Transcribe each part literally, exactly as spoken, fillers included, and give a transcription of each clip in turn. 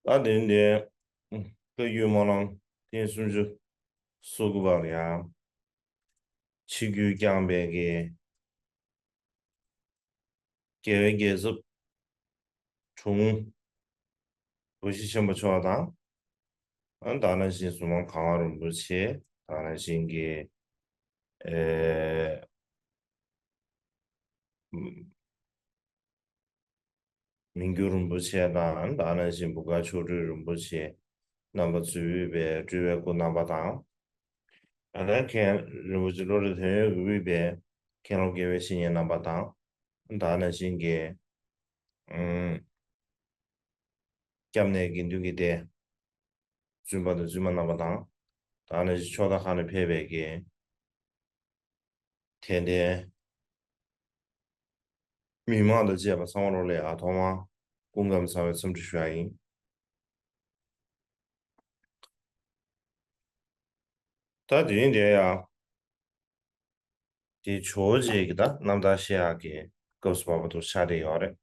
ད་དེ་ནས་བཀའ་བརྒྱུད་སྨོན་ལམ་ཐེངས་སུམ་ཅུ་སོ་དགུ་པར་ཡང་ཆིབས་བསྒྱུར་བསྐྱངས་པའི་གི་རྒྱལ་བའི་རྒྱལ་ཚབ་དྲུང་འགོ་བཞི་ཆེན་པོ་མཆོག་དང་། ཨ་ད་ནང་བཞིན་ཟུར་དམངས་གང་བ་རིན་པོ་ཆེ། ད་ནང་བཞིན་གྱི་ཨེ་མི་འགྱུར་རིན་པོ་ཆེ་དང་། ད་ནང་བཞིན་བུ་ག་མཆོག་སྤྲུལ་རིན་པོ་ཆེ་རྣམ་པ་ཚོས་དབུས་པའི་སྤྲུལ་བའི་སྐུ་རྣམ་པ་དང་། ཨ་ནི་མཁན་རིན་པོ་ཆེ་བློ་གྲོས་དོན་ཡོད་ཀྱིས་དབུས་པའི་མཁན་སློབ་དགེ་བའི་བཤེས་གཉེན་རྣམ་པ་དང་། ད་ནང་བཞིན་གྱི་ཨུམ་སྐྱབས་གནས་དགེ་འདུན་གྱི་སྡེ་བཙུན་པ་དང་བཙུན་མ་རྣམ་པ་དང་། ད་ནང་བཞིན་ཕྱོགས་མཐའ་ཁག་ནས་ཕེབས་པའི་གི་དད་ལྡན་མི་མང་དང་བཅས་པ་ཚང་མ་ལོ་ལ་ཡ་ཐོག་མར་སྐུ་ཁམས་བཟང་བའི་འཚམས་འདྲི་ཞུ་ཡ་ཡིན། ད་དེ་ཡིན་དེ་ཡང་དེ་ཇོ་བོ་རྗེ་གི་ད་རྣམ་ཐར་བཤད་ཡག་གི་སྐབས་སུ་བབ་པ་དུ་ཆགས་བསྡད་ཡོད་རེད།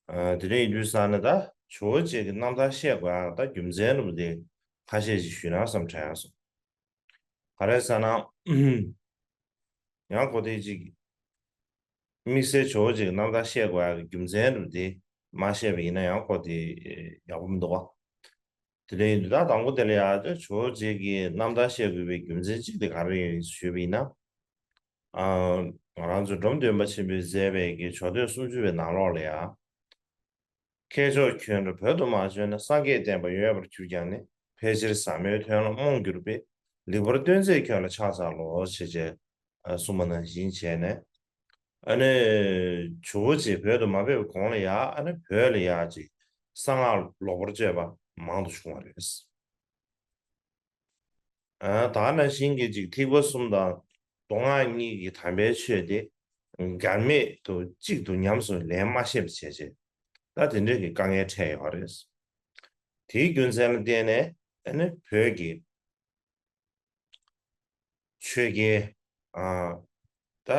ཨ་དེ་འདྲ་ཡིན་དུས་ས་ནས་ད་ཇོ་བོ་རྗེ་གི་རྣམ་ཐར་བཤད་དགོས་ཡག་ད་རྒྱུ་མཚན་རུ་དེ་ཁ་ཤས་ཅིག་ཞུས་ན་བསམ་དྲན་ཡག་སོང་། ག་རེ་ཟེར་ན། ཡང་ཁོ་དེ་ཅིག་དམིགས་བསལ་ཇོ་བོ་རྗེ་གི་རྣམ་ཐར་བཤད་དགོས་ཡག་གི་རྒྱུ་མཚན་རུ་དེ་མ་བཤད་པ་ཡིན་ན་ཡང་ཁོ་དེ་ཡག་པོ་མི་འདུག་བ། དེ་འདྲ་ཡིན་དུས་ད་དང་པོ་དེ་ལ་ཡང་ཇོ་བོ་རྗེ་གི་རྣམ་ཐར་བཤད་དགོས་པའི་རྒྱུ་མཚན་གཅིག་དེ་ག་རེ་ཡིན་ཞུས་པ་ཡིན་ན། ཨ་ང་རང་ཚོ་འབྲོམ་སྟོན་པ་ཆེན་པོས་མཛད་པའི་གི་ཇོ་སྟོན་སུམ་ཅུ་པའི་ནང་ལོགས་ལ་ཡང་། མཁས་མཆོག་ཁྱོད་འདྲ་བོད་དུ་མ་བྱོན་ན། སངས་རྒྱས་བསྟན་པ་ཡོད་པར་གྱུར་ཀྱང་ནི། ཕལ་ཆེར་ཟབ་མོའི་དོན་ལ་རྨོངས་གྱུར་པས། ལེགས་པར་སྟོན་མཛད་ཁྱོད་ལ་ཕྱག་འཚལ་ལོ། ཞེས་བྱས་གསུངས་པ་ནང་བཞིན་བྱས་ནས། ཨ་ནི་ཇོ་བོ་རྗེ་བོད་དུ་མ་ཕེབས་གོང་ལ་ཡ་ཨ་ནི་བོད་ལ་ཡ་ཅིག་གསང་སྔགས་ལོག་པར་སྤྱོད་པ་མང་དུ་བྱུང་བ་རེད། ཨ་ད་ནང་བཞིན་གྱི་ཅིག་ཐེག་པ་གསུམ་དང་མདོ་སྔགས་གཉིས་ཀྱི་དམ་པའི་ཆོས་དེ་འགལ་མེད་དུ་གཅིག་ཏུ་ཉམས་སུ་ལེན་མ་ཤེས་པ་བྱས་རྗེས་ད་དེ་འདྲའི་གི་དཀའ་ངལ་འཕྲད་ཡོད་རེད། དེའི་རྒྱུ་མཚན་ལ་བརྟེན་ནས་ཨ་ནི་བོད་ཀྱི་ཆོས་རྒྱལ་ཨ་ད་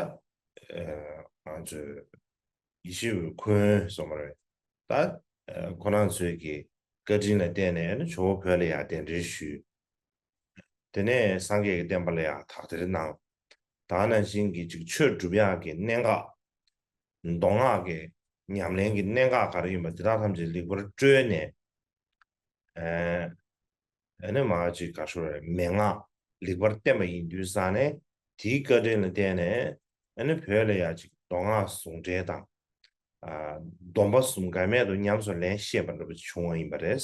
ཨ་ང་ཚོའི་ཡེ་ཤེས་འོད་ཁུན་སོང་བ་རེད། ད་ཨ་ཁོ་རང་ཚོའི་གི་བཀའ་དྲིན་ལ་བརྟེན་ནས་ཨ་ནི་ཇོ་བོ་བོད་ལ་ཡང་གདན་འདྲེན་ཞུས། དེ་ནས་སངས་རྒྱས་ཀྱི་བསྟན་པ་ལ་ཡང་དག་ཐེར་གནང་། ད་ནང་བཞིན་གྱི་ཅིག་ཆོས་སྒྲུབ་ཡག་གི་གནད་འགག་མདོ་སྔགས་ཀྱི་ཉམས་ལེན་གྱི་གནད་འགག་ག་རེ་ཡིན་པ་དེ་དག་ཐམས་ཅད་ལེགས་པར་བཀྲོལ་ནས། ཨ་ཨ་ནི་མ་ཅིག་ག་ཞུ་རེད། མན་ངག་ལེགས་པར་བསྟན་པ་ཡིན་དུས་ཙང་ནས་དེའི་བཀའ་དྲིན་ལ་བརྟེན་ནས་ཨ་ནི་བོད་ལ་ཡང་ཅིག་མདོ་སྔགས་ཟུང་འབྲེལ་དང་། ཨ་སྡོམ་པ་གསུམ་འགལ་མེད་དུ་ཉམས་སུ་ལེན་ཤེས་པ་འདྲ་པོ་ཅིག་བྱུང་བ་ཡིན་པ་རེད།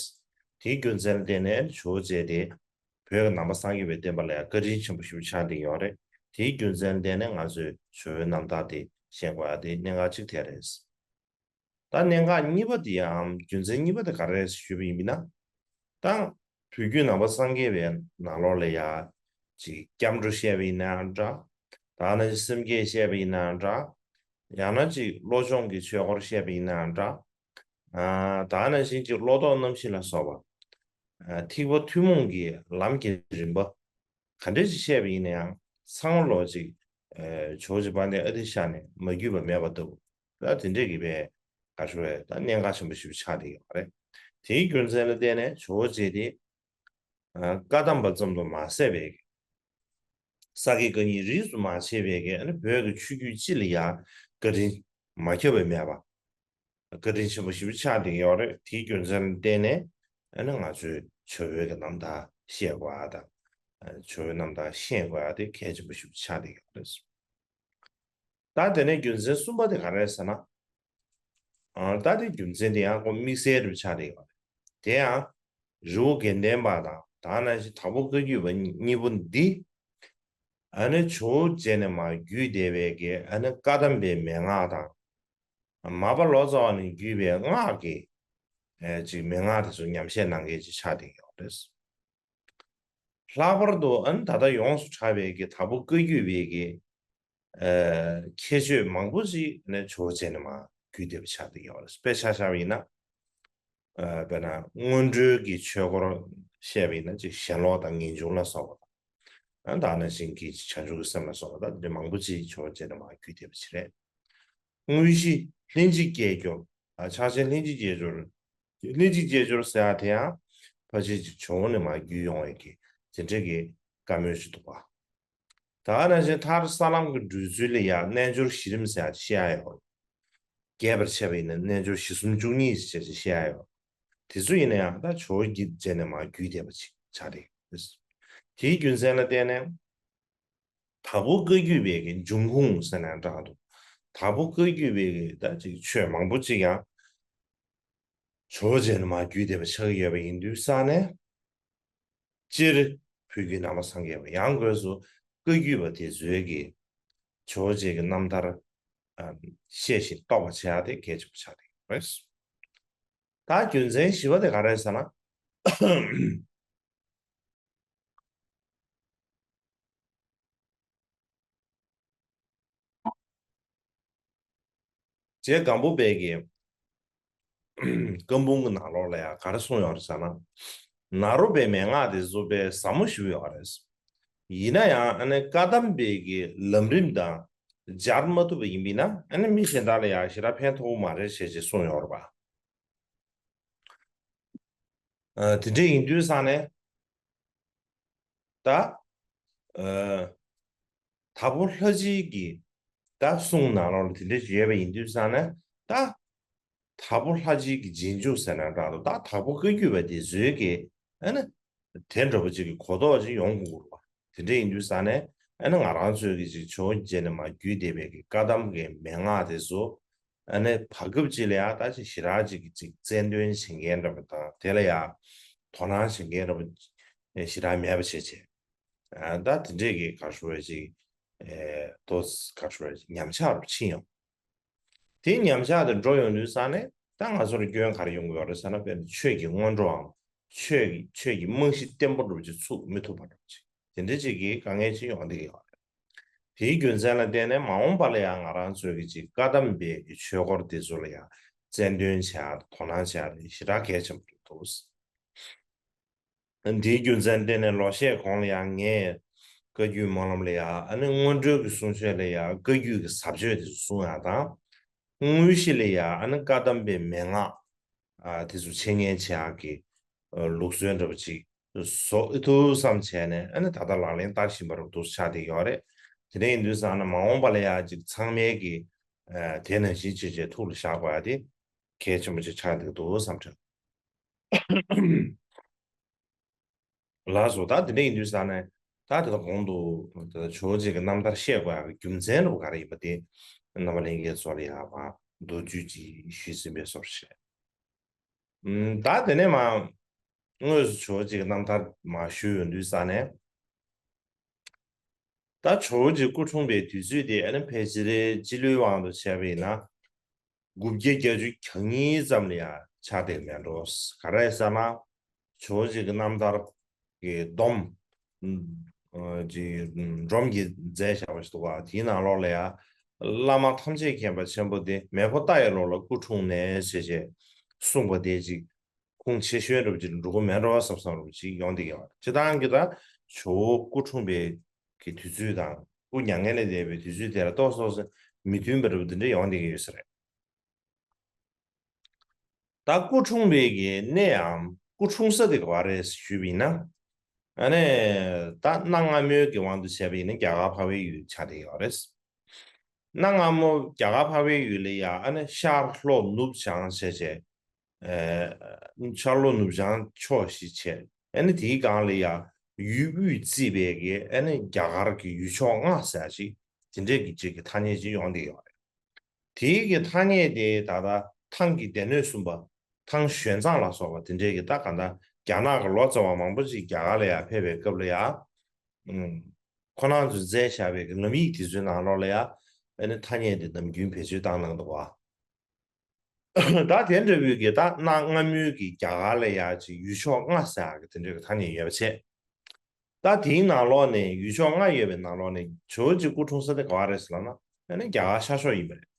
དེའི་རྒྱུ་མཚན་ལ་བརྟེན་ནས་ཇོ་བོ་རྗེ་དེ་བོད་ཀྱི་ནང་པ་སངས་རྒྱས་པའི་བསྟན་པ་ལ་ཡང་བཀའ་དྲིན་ཆེན་པོ་ཞེ་པོ་ཆགས་བསྡད་ཡོད་རེད། དེའི་རྒྱུ་མཚན་ལ་བརྟེན་ནས་ང་ཚོས་ཇོ་བོའི་རྣམ་ཐར་དེ་བཤད་དགོས་ཡ་དེ་གནད་འགག་གཅིག་དེ་རེད། ད་གནད་འགག་གཉིས་པ་དེའམ་རྒྱུ་མཚན་གཉིས་པ་དེ་ག་རེ་རེད་ཞུས་པ་ཡིན་ན། ད་བོད་བརྒྱུད་ནང་པ་སངས་རྒྱས་པའི་ནང་ལོགས་ལ་ཡ་ཅིག་སྐྱབས་འགྲོ་བཤད་པ་ཡིན་ན་འདྲ། ད་ནང་བཞིན་སེམས་བསྐྱེད་བཤད་པ་ཡིན་ན་འདྲ། ཡང་ན་ཅིག་བློ་སྦྱོང་གི་ཆོས་སྐོར་བཤད་པ་ཡིན་ན་འདྲ། ཨ་ད་ནང་བཞིན་ཅིག་བློ་ལྡོག་རྣམ་བཞི་ལ་སོགས་པ། ཨ་ཐེག་པ་ཐུན་མོང་གི་ལམ་གྱི་རིམ་པ། ག་འདྲ་ཞིག་བཤད་པ་ཡིན་ན་ཡང་ཚང་མ་ལོ་ཅིག་ཨ་ཇོ་བོ་རྗེ་དཔལ་ལྡན་ཨ་ཏི་ཤ་ནས་མ་བརྒྱུད་པ་མེད་པ་འདུག་ད་དེ་འདྲས་ཀྱི་བའི་ག་ཞུ་བའི་ད་གནད་འགག་ཆེན་པོ་ཞིག་ཆགས་བསྡད་ཡོད་རེད། དེའི་རྒྱུ་མཚན་ལ་བརྟེན་ནས་ཇོ་བོ་རྗེ་དེ་ཨ་བཀའ་གདམས་པ་ཙམ་དུ་མ་ཟད་པའི་ས་དགེ་བཀའ་རྙིང་རིས་སུ་མ་ཆད་པའི་གི་ཨ་ནི་བོད་ཀྱི་ཆོས་བརྒྱུད་སྤྱི་ལ་ཡང་བཀའ་དྲིན་མ་ཁྱབ་པ་མེད་པ། བཀའ་དྲིན་ཆེན་པོ་ཞེ་པོ་ཆགས་བསྡད་ཡོད་རེད། དེའི་རྒྱུ་མཚན་ལ་བརྟེན་ནས་ཨ་ནི་ང་ཚོས་ཇོ་བོའི་གི་རྣམ་ཐར་བཤད་དགོས་ཨ་དང་། ཇོ་བོའི་རྣམ་ཐར་ཤེས་དགོས་ཨ་དེ་གལ་ཆེན་པོ་ཞེ་པོ་ཆགས་བསྡད་ཡོད་རེད། ད་དེ་ནས་རྒྱུ་མཚན་གསུམ་པ་དེ་ག་རེ་རེད་ཟེར་ན། ཨ་ད་དེ་རྒྱུ་མཚན་དེ་ཡང་ཁོ་དམིགས་བསལ་རུ་ཆགས་བསྡད་ཡོད་རེད། དེ་ཡང་རི་བོ་དགེ་ལྡན་པ་དང་ད་ནང་བཞིན་དྭགས་པོ་བཀའ་བརྒྱུད་པ་གཉིས་པོ་འདི། ཨ་ནི་ཇོ་བོ་རྗེ་ནས་མར་བརྒྱུད་བསྡད་པའི་གི་ཨ་ནི་བཀའ་གདམས་པའི་མན་ངག་དང་། མར་པ་ལོ་ཙཱ་བ་ནས་བརྒྱུད་པའི་སྔགས་ཀྱི་ཨེ་ཅིག་མན་ངག་དེ་ཚོ་ཉམས་བཞེས་གནང་མཁན་ཅིག་ཆགས་བསྡད་ཡོད་རེད། ལྷག་པར་དུ་ཨ་ནི་ད་ལྟ་ཡོངས་སུ་གྲགས་པའི་གི་དྭགས་པོ་བཀའ་བརྒྱུད་པའི་གི་ཨེ་ཁྱད་ཆོས་མང་པོ་ཅིག་ནས་ཇོ་བོ་རྗེ་ནས་མར་བརྒྱུད་བསྡད་པ་ཆགས་བསྡད་ཡོད་རེད། དཔེ་ཆ་བཞག་པ་ཡིན་ན། ཨ་དཔེར་ན་སྔོན་འགྲོའི་གི་ཆོས་སྐོར་བཤད་པ་ཡིན་ན་ཅིག་ཞལ་ལུང་དང་ངེས་འབྱུང་ལ་སོགས་པ་དང་། ཨ་ད་ནང་བཞིན་གྱི་བྱང་ཆུབ་ཀྱི་སེམས་ལ་སོགས་པ་དང་དེ་མང་པོ་ཅིག་ཇོ་བོ་རྗེ་ནས་མར་བརྒྱུད་བསྡད་པ་ཅིག་རེད། དངོས་གཞི་ལྷན་ཅིག་སྐྱེས་སྐྱོབ། ཨ་ཕྱག་ཆེན་ལྷན་ཅིག་སྐྱེས་སྦྱོར་ གནས་གཅིག་ཅེས་སྦྱོར་ཟེར་ཡ་དེ་ཡང་ཕལ་ཆེར་ཅིག་ཇོ་བོ་ནས་མར་བརྒྱུད་ཡོང་བའི་གི་དེ་འདྲ་གི་བཀའ་མོལ་ཞིག་འདུག་པ། ད་ག་ནང་བཞིན་མཐར་ས་ལམ་གྱི་འགྲོ་ཚུལ་ལ་ཡང་རྣལ་འབྱོར་གཞི་རིམ་ཟེར་ཡ་ཅིག་བཤད་ཡ་ཡོད། རྒྱས་པར་བཤད་པ་ཡིན་ན་རྣལ་འབྱོར་གཞི་གསུམ་བཅུ་གཉིས་ཅེས་བཤད་ཡ་ཡོད། དེ་ཚོ་ཡིན་ན་ཡང་ད་ཇོ་བོ་གི་རྗེས་ནས་མར་བརྒྱུད་བསྡད་པ་ཅིག་ཆགས་རེད། དེའི་རྒྱུ་མཚན་ལ་བརྟེན་ནས། དྭགས་པོ་བཀའ་བརྒྱུད་པའི་གི་འབྱུང་ཁུངས་ཟེར་ནའང་འདྲ་འདུག་དྭགས་པོ་བཀའ་བརྒྱུད་པའི་གི་ད་ཅིག་ཆོས་མང་པོ་ཅིག་ཡང་ཇོ་བོ་རྗེས་ནས་མར་བརྒྱུད་བསྡད་པ་ཆགས་ཀྱི་ཡོད་པ་ཡིན་དུས་ཙང་ནས། སྤྱིར་བོད་བརྒྱུད་ནང་པ་སངས་རྒྱས་པ་ཡང་སྒོས་སུ་བཀའ་བརྒྱུད་པ་དེ་ཚོའི་གི་ཇོ་བོ་རྗེ་གི་རྣམ་ཐར་ཨ་ཤེས་ཤིང་རྟོགས་པ་བྱེད་ཡ་དེ་གལ་ཆེན་པོ་ཆགས་ཀྱི་ཡོད་རེད། ད་རྒྱུ་མཚན་བཞི་པ་དེ་ག་རེ་རེད་ཟེར་ན། རྗེ་སྒམ་པོ་པའི་གི་བཀའ་འབུམ་གྱི་ནང་ལོགས་ལ་ཡང་ག་རེ་གསུངས་ཡོད་རེད་ཟེར་ན། ནཱ་རོ་པའི་མན་ངག་དེ་ཚོ་དཔེ་ཟབ་མོ་ཞིག་ཡོད་རེད། ཡིན་ན་ཡང་ཨ་ནི་བཀའ་གདམས་པའི་གི་ལམ་རིམ་དང་སྦྱར་མ་ཐུབ་པ་ཡིན་པས་ན་ཨ་ནི་མི་གཞན་དག་ལ་ཡང་ཞེ་དྲག་ཕན་ཐོགས་མ་རེད་ཞེས་ཅིག་གསུངས་ཡོད་རེད་པ། ཨ་དེ་འདྲ་ཡིན་དུས་ཙང་ནས་ད་ཨ་དྭགས་པོ་ལྷ་སྤྱིའི་གི་ད་གསུང་ནང་ལོགས་ལ་དེ་འདྲ་ཞིག་ཡོད་པ་ཡིན་དུས་ཙང་ནས་ད་དྭགས་པོ་ལྷ་སྤྱིའི་གི་རྗེས་འཇུག་ཟེར་ན་འདྲ་འདུག་ད་དྭགས་པོ་བཀའ་བརྒྱུད་པ་དེ་ཚོའི་གི་ཨ་ནི་དེ་འདྲ་པོ་ཅིག་གི་གོ་རྟོགས་ཅིག་ཡོང་དགོས་ཀྱི་རེད་པ། དེ་འདྲ་ཡིན་དུས་ཙང་ནས་ཨ་ནི་ང་རང་ཚོའི་གི་ཅིག་ཇོ་བོ་རྗེ་ནས་མར་བརྒྱུད་བསྡད་པའི་གི་བཀའ་གདམས་ཀྱི་མན་ངག་དེ་ཚོ་ཨ་ནི་བར་སྐབས་ཅིག་ལ་ཡང་ད་ཅིག་ཞེ་དྲག་ཅིག་གི་ཅིག་རྩལ་འདོན་བྱེད་མཁན་འདྲ་པོ་དང་དེ་ལ་ཡང་དོ་སྣང་བྱེད་མཁན་འདྲ་པོ་ཞེ་དྲག་མེད་པ་བྱས་བྱས། ཨ་ད་དེ་འདྲས་ཀྱི་ག་རེ་ཞུ་དགོས་རེད་ཅིག་ཨེ་ཏོག་ཙམ་ག་རེ་ཞུ་དགོས་རེད་ཅིག་ཉམས་ཆག་རུ་ཕྱིན་ཡོང་། དེ་ཉམས་ཆག་དེ་འགྲོ་ཡོང་དུས་ཙང་ནས་ད་ང་ཚོར་སྐྱོན་ག་རེ་ཡོང་གི་ཡོད་རེད་ཟེར་ན། དཔེར་ན་ཆོས་ཀྱི་སྔོན་འགྲོའམ་ཆོས་ཀྱི་ཆོས་ཀྱི་རྨང་གཞི་བརྟན་པོ་འདྲ་པོ་ཅིག་ཚུགས་མི་ཐུབ་པ་འདྲ་པོ་ཅིག་དེ་འདྲ་ཅིག་གི་དཀའ་ངལ་ཅིག་ཡོང་བསྡད་ཀྱི་ཡོད་རེད། དེའི་རྒྱུ་མཚན་ལ་བརྟེན་ནས་མ་འོངས་པ་ལ་ཡང་ང་རང་ཚོའི་གི་ཅིག་བཀའ་གདམས་པའི་གི་ཆོས་སྐོར་དེ་ཚོ་ལ་ཡང་རྩལ་འདོན་བྱེད་ཡ་དང་དོ་སྣང་བྱེད་ཡ་དེ་ཞེ་དྲག་གལ་ཆེན་པོ་འདུག་འདིའི་རྒྱུ་མཚན་བརྟེན་ནས་ལོ་ཤས་གོང་ལ་ཡང་ངས་བཀའ་བརྒྱུད་སྨོན་ལམ་ལ་ཡང་ཨ་ནི་སྔོན་འགྲོའི་གི་གསུང་ཆོས་ལ་ཡང་བཀའ་བརྒྱུད་ཀྱི་ཟབ་ཆོས་དེ་ཚོ་གསུང་ཡ་དང་། དངོས་གཞི་ལ་ཡང་ཨ་ནི་བཀའ་གདམས་པའི་མན་ངག་ཨ་དེ་ཚོ་འཆད་ཉན་བྱེད་ཡག་གི་ཨ་ལུགས་སྲོལ་འདྲ་པོ་ཅིག་བཟོ་ཨེ་ཐུབ་བསམ་བྱས་ནས་ཨ་ནི་ད་ལྟ་ལག་ལེན་བསྟར་བཞིན་པ་རུ་འདུག་ཆགས་བསྡད་ཡོད་རེད། དེ་འདྲ་ཡིན་དུས་ཙང་ན་མ་འོངས་པ་ལ་ཡང་ཅིག་ཚང་མས་ཀྱི་ཨ་དེ་ནང་བཞིན་བྱས་བྱས་ཐུགས་ལ་བཞག་དགོས་ཡ་དེ་གལ་ཆེན་པོ་ཅིག་ཆགས་བསྡད་འདུག་བསམ་དྲན། ལགས་སོ། ད་དེ་འདྲ་ཡིན་དུས་ཙང་ནས་ད་དེ་དང་གོང་དུ་ད་ཇོ་བོ་རྗེ་གི་རྣམ་ཐར་བཤད་དགོས་ཡག་གི་རྒྱུ་མཚན་རུ་ག་རེ་ཡིན་པ་དེ་རྣམ་པ་ལྷན་རྒྱས་ཚོ་ལ་ཡག་པ་མདོར་བསྡུས་ཀྱིས་ཞུས་ཟིན་པའི་བཟོ་འདྲ་ཞིག་རེད། ཨུམ། ད་དེ་ནས་མ་དངོས་སུ་ཇོ་བོ་རྗེ་གི་རྣམ་ཐར་མ་ཞུས་ཡོང་དུས་ཙང་ནས། ད་ཇོ་བོ་རྗེ་སྐུ་འཁྲུངས་པའི་དུས་ཚོད་དེ་ཨ་ནི་ཕལ་ཆེར་སྤྱི་ལོའི་དབང་དུ་བྱས་པ་ཡིན་ན། དགུ་བརྒྱ་བརྒྱད་ཅུ་གྱ་གཉིས་ཙམ་ལ་ཡང་ཆགས་བསྡད་མེད་འགྲོ། ག་རེ་ཟེར་ན། ཇོ་བོ་རྗེ་གི་རྣམ་ཐར་གྱི་སྡོམ། ཨ་ཅིག་སྒྲོམ་གྱིས་མཛད་བཞག་པ་ཞིག་འདུག་པ། དེའི་ནང་ལོགས་ལ་ཡང་། བླ་མ་ཐམས་ཅད་མཁྱེན་པ་ཆེན་པོ་དེ་མེས་པོ་རྟ་ཡི་ལོ་ལ་སྐུ་འཁྲུངས་ནས་ཞེས་ཞེས་གསུངས་པ་དེ་ཅིག་ཁུངས་ཆེ་ཤོས་འདྲ་པོ་ཅིག་འགྲོ་གི་མེད་འགྲོ་བསམ་བསམ་འདྲ་པོ་ཅིག་ཡོང་བསྡད་ཀྱི་ཡོད་རེད། སྤྱིར་བཏང་གི་ད་ཇོ་བོ་སྐུ་འཁྲུངས་པའི་གི་དུས་ཚོད་དང་སྐུ་མྱ་ངན་ལས་འདས་པའི་དུས་ཚོད་དེ་ལ་ཏོག་ཙམ་མི་མཐུན་པ་འདྲ་པོ་དེ་འདྲ་ཡོང་བསྡད་ཀྱི་ཡོད་ས་རེད། ད་སྐུ་འཁྲུངས་པའི་གི་གནས་འམ་སྐུ་འཁྲུངས་ས་དེ་ག་པར་རེད་ཞུས་པ་ཡིན་ན། ཨ་ནི་ད་གནའ་སྔ་མོའི་གི་དབང་དུ་བྱས་པ་ཡིན་ན་རྒྱ་གར་འཕགས་པའི་ཡུལ་ཆགས་བསྡད་ཡོད་རེད། གནའ་སྔ་མོ་རྒྱ་གར་འཕགས་པའི་ཡུལ་ལ་ཡ་ཨ་ནི་ཤར་ལྷོ་ནུབ་བྱང་ཞེས་བྱས། ཨ་ཤར་ལྷོ་ནུབ་བྱང་ཕྱོགས་བཞི་བྱས། ཨ་ནི་དེའི་སྒང་ལ་ཡ་ཡུལ་དབུས་བརྩིས་པའི་གི་ཨ་ནི་རྒྱ་གར་གྱི་ཡུལ་ཕྱོགས་ལྔ་ཟེར་ཞིག་དེ་འདྲས་ཀྱི་ཅིག་གི་ཐ་སྙད་ཅིག་ཡོང་བསྡད་ཡོད་རེད། དེའི་གི་ཐ་སྙད་དེ་ད་ལྟ་ཐང་གི་སྡེ་སྣོད་གསུམ་པ། ཐང་ཞོན་ཙང་ལ་སོགས་པ་དེ་འདྲས་ཀྱི་ད་ག་ད་རྒྱ་ནག་གི་ལོ་ཙཱ་བ་མང་པོ་ཅིག་རྒྱ་གར་ལ་ཡ་ཕེབས་པའི་སྐབས་ལ་ཡ། ཨུམ། ཁོ་རང་ཚོས་མཛད་བཞག་པའི་གི་ལམ་ཡིག་དེ་ཚོའི་ནང་ལོགས་ལ་ཡ། ཨ་ནི་ཐ་སྙད་དེ་ནམ་རྒྱུན་བེད་སྤྱོད་བཏང་གནང་འདུག་བ། ད་དེ་འདྲ་བོའི་གི་ད་གནའ་སྔ་མོའི་གི་རྒྱ་གར་ལ་ཡ་ཅིག་ཡུལ་ཕྱོགས་ལྔ་ཟེར་ཡག་གི་དེ་འདྲ་གི་ཐ་སྙད་ཡོད་པ་བྱས། ད་དེའི་ནང་ལོགས་ནས་ཡུལ་ཕྱོགས་ལྔ་ཡོད་པའི་ནང་ལོགས་ནས་ཇོ་བོ་རྗེ་སྐུ་འཁྲུངས་ས་དེ་ག་པར་རེད་ཟེར་ལབ་ན། ཨ་ནི་རྒྱ་གར་ཤར་ཕྱོགས་ཡིན་པ་རེད།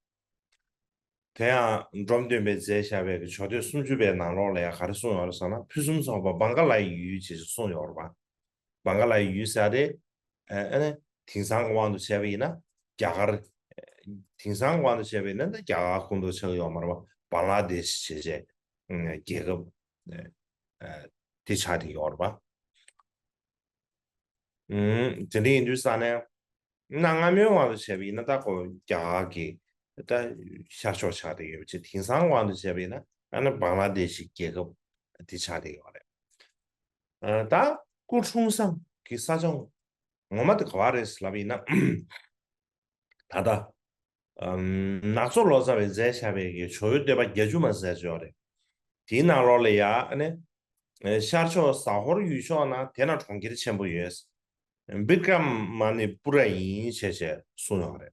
དེ་ཡང་འབྲོམ་སྟོན་པས་མཛད་བཞག་པའི་གི་ཇོ་སྟོད་སུམ་ཅུ་པའི་ནང་ལོགས་ལ་ཡང་ག་རེ་གསུངས་ཡོད་རེད་ཟེར་ན། ཕུན་སུམ་ཚོགས་པ་བང་ག་ལ་ཡི་ཡུལ་ཅེས་གསུངས་ཡོད་རེད་པ། བང་ག་ལ་ཡི་ཡུལ་ཟེར་དེ། ཨ་ནི་དེང་སང་གི་དབང་དུ་བྱས་པ་ཡིན་ན་རྒྱ་གར། དེང་སང་གི་དབང་དུ་བྱས་པ་ཡིན་ན་ད་རྒྱ་གར་ཁོངས་གཏོགས་ཆགས་ཀྱི་ཡོད་མ་རེད་པ། བང་ལ་དེ་ཤི་བྱས་བྱས། རྒྱལ་ཁབ་དེ་ཆགས་བསྡད་ཡོད་རེད་པ། དེ་འདྲ་ཡིན་དུས་ཙང་ནས། གནའ་སྔ་མོའི་དབང་དུ་བྱས་པ་ཡིན་ན། ད་ཁོ་རྒྱ་གར་གྱི་ད་ཤར་ཕྱོགས་ཆགས་བསྡད་ཡོད་པ་བྱས། དེང་སང་དབང་དུ་བྱས་པ་ཡིན་ན། ཨ་ནི་བང་ལ་དེ་ཤི་རྒྱལ་ཁབ་དེ་ཆགས་བསྡད་ཡོད་རེད། ད་སྐུ་འཁྲུངས་ས་གི་ས་ཆ་ངོ་མ་དེ་ག་བ་རེད་ལབ་ཡིན་ན། ད་ལྟ་ནག་ཚོ་ལོ་ཙཱ་བས་མཛད་བཞག་པའི་གི་ཇོ་བོའི་བསྟོད་པ་བརྒྱད་ཅུ་མ་ཟེར་ཅིག་ཡོད་རེད། དེའི་ནང་ལོགས་ལ་ཡ་ཨ་ནི་ཤར་ཕྱོགས་ཟ་ཧོར་ཡུལ་ཕྱོགས་ན་དེ་ན་གྲོང་ཁྱེར་ཆེན་པོ་ཡོད། བི་ཀྲ་མ་ནི་པུ་ར་ཡིན་བྱས་བྱས་གསུངས་ཡོད་རེད།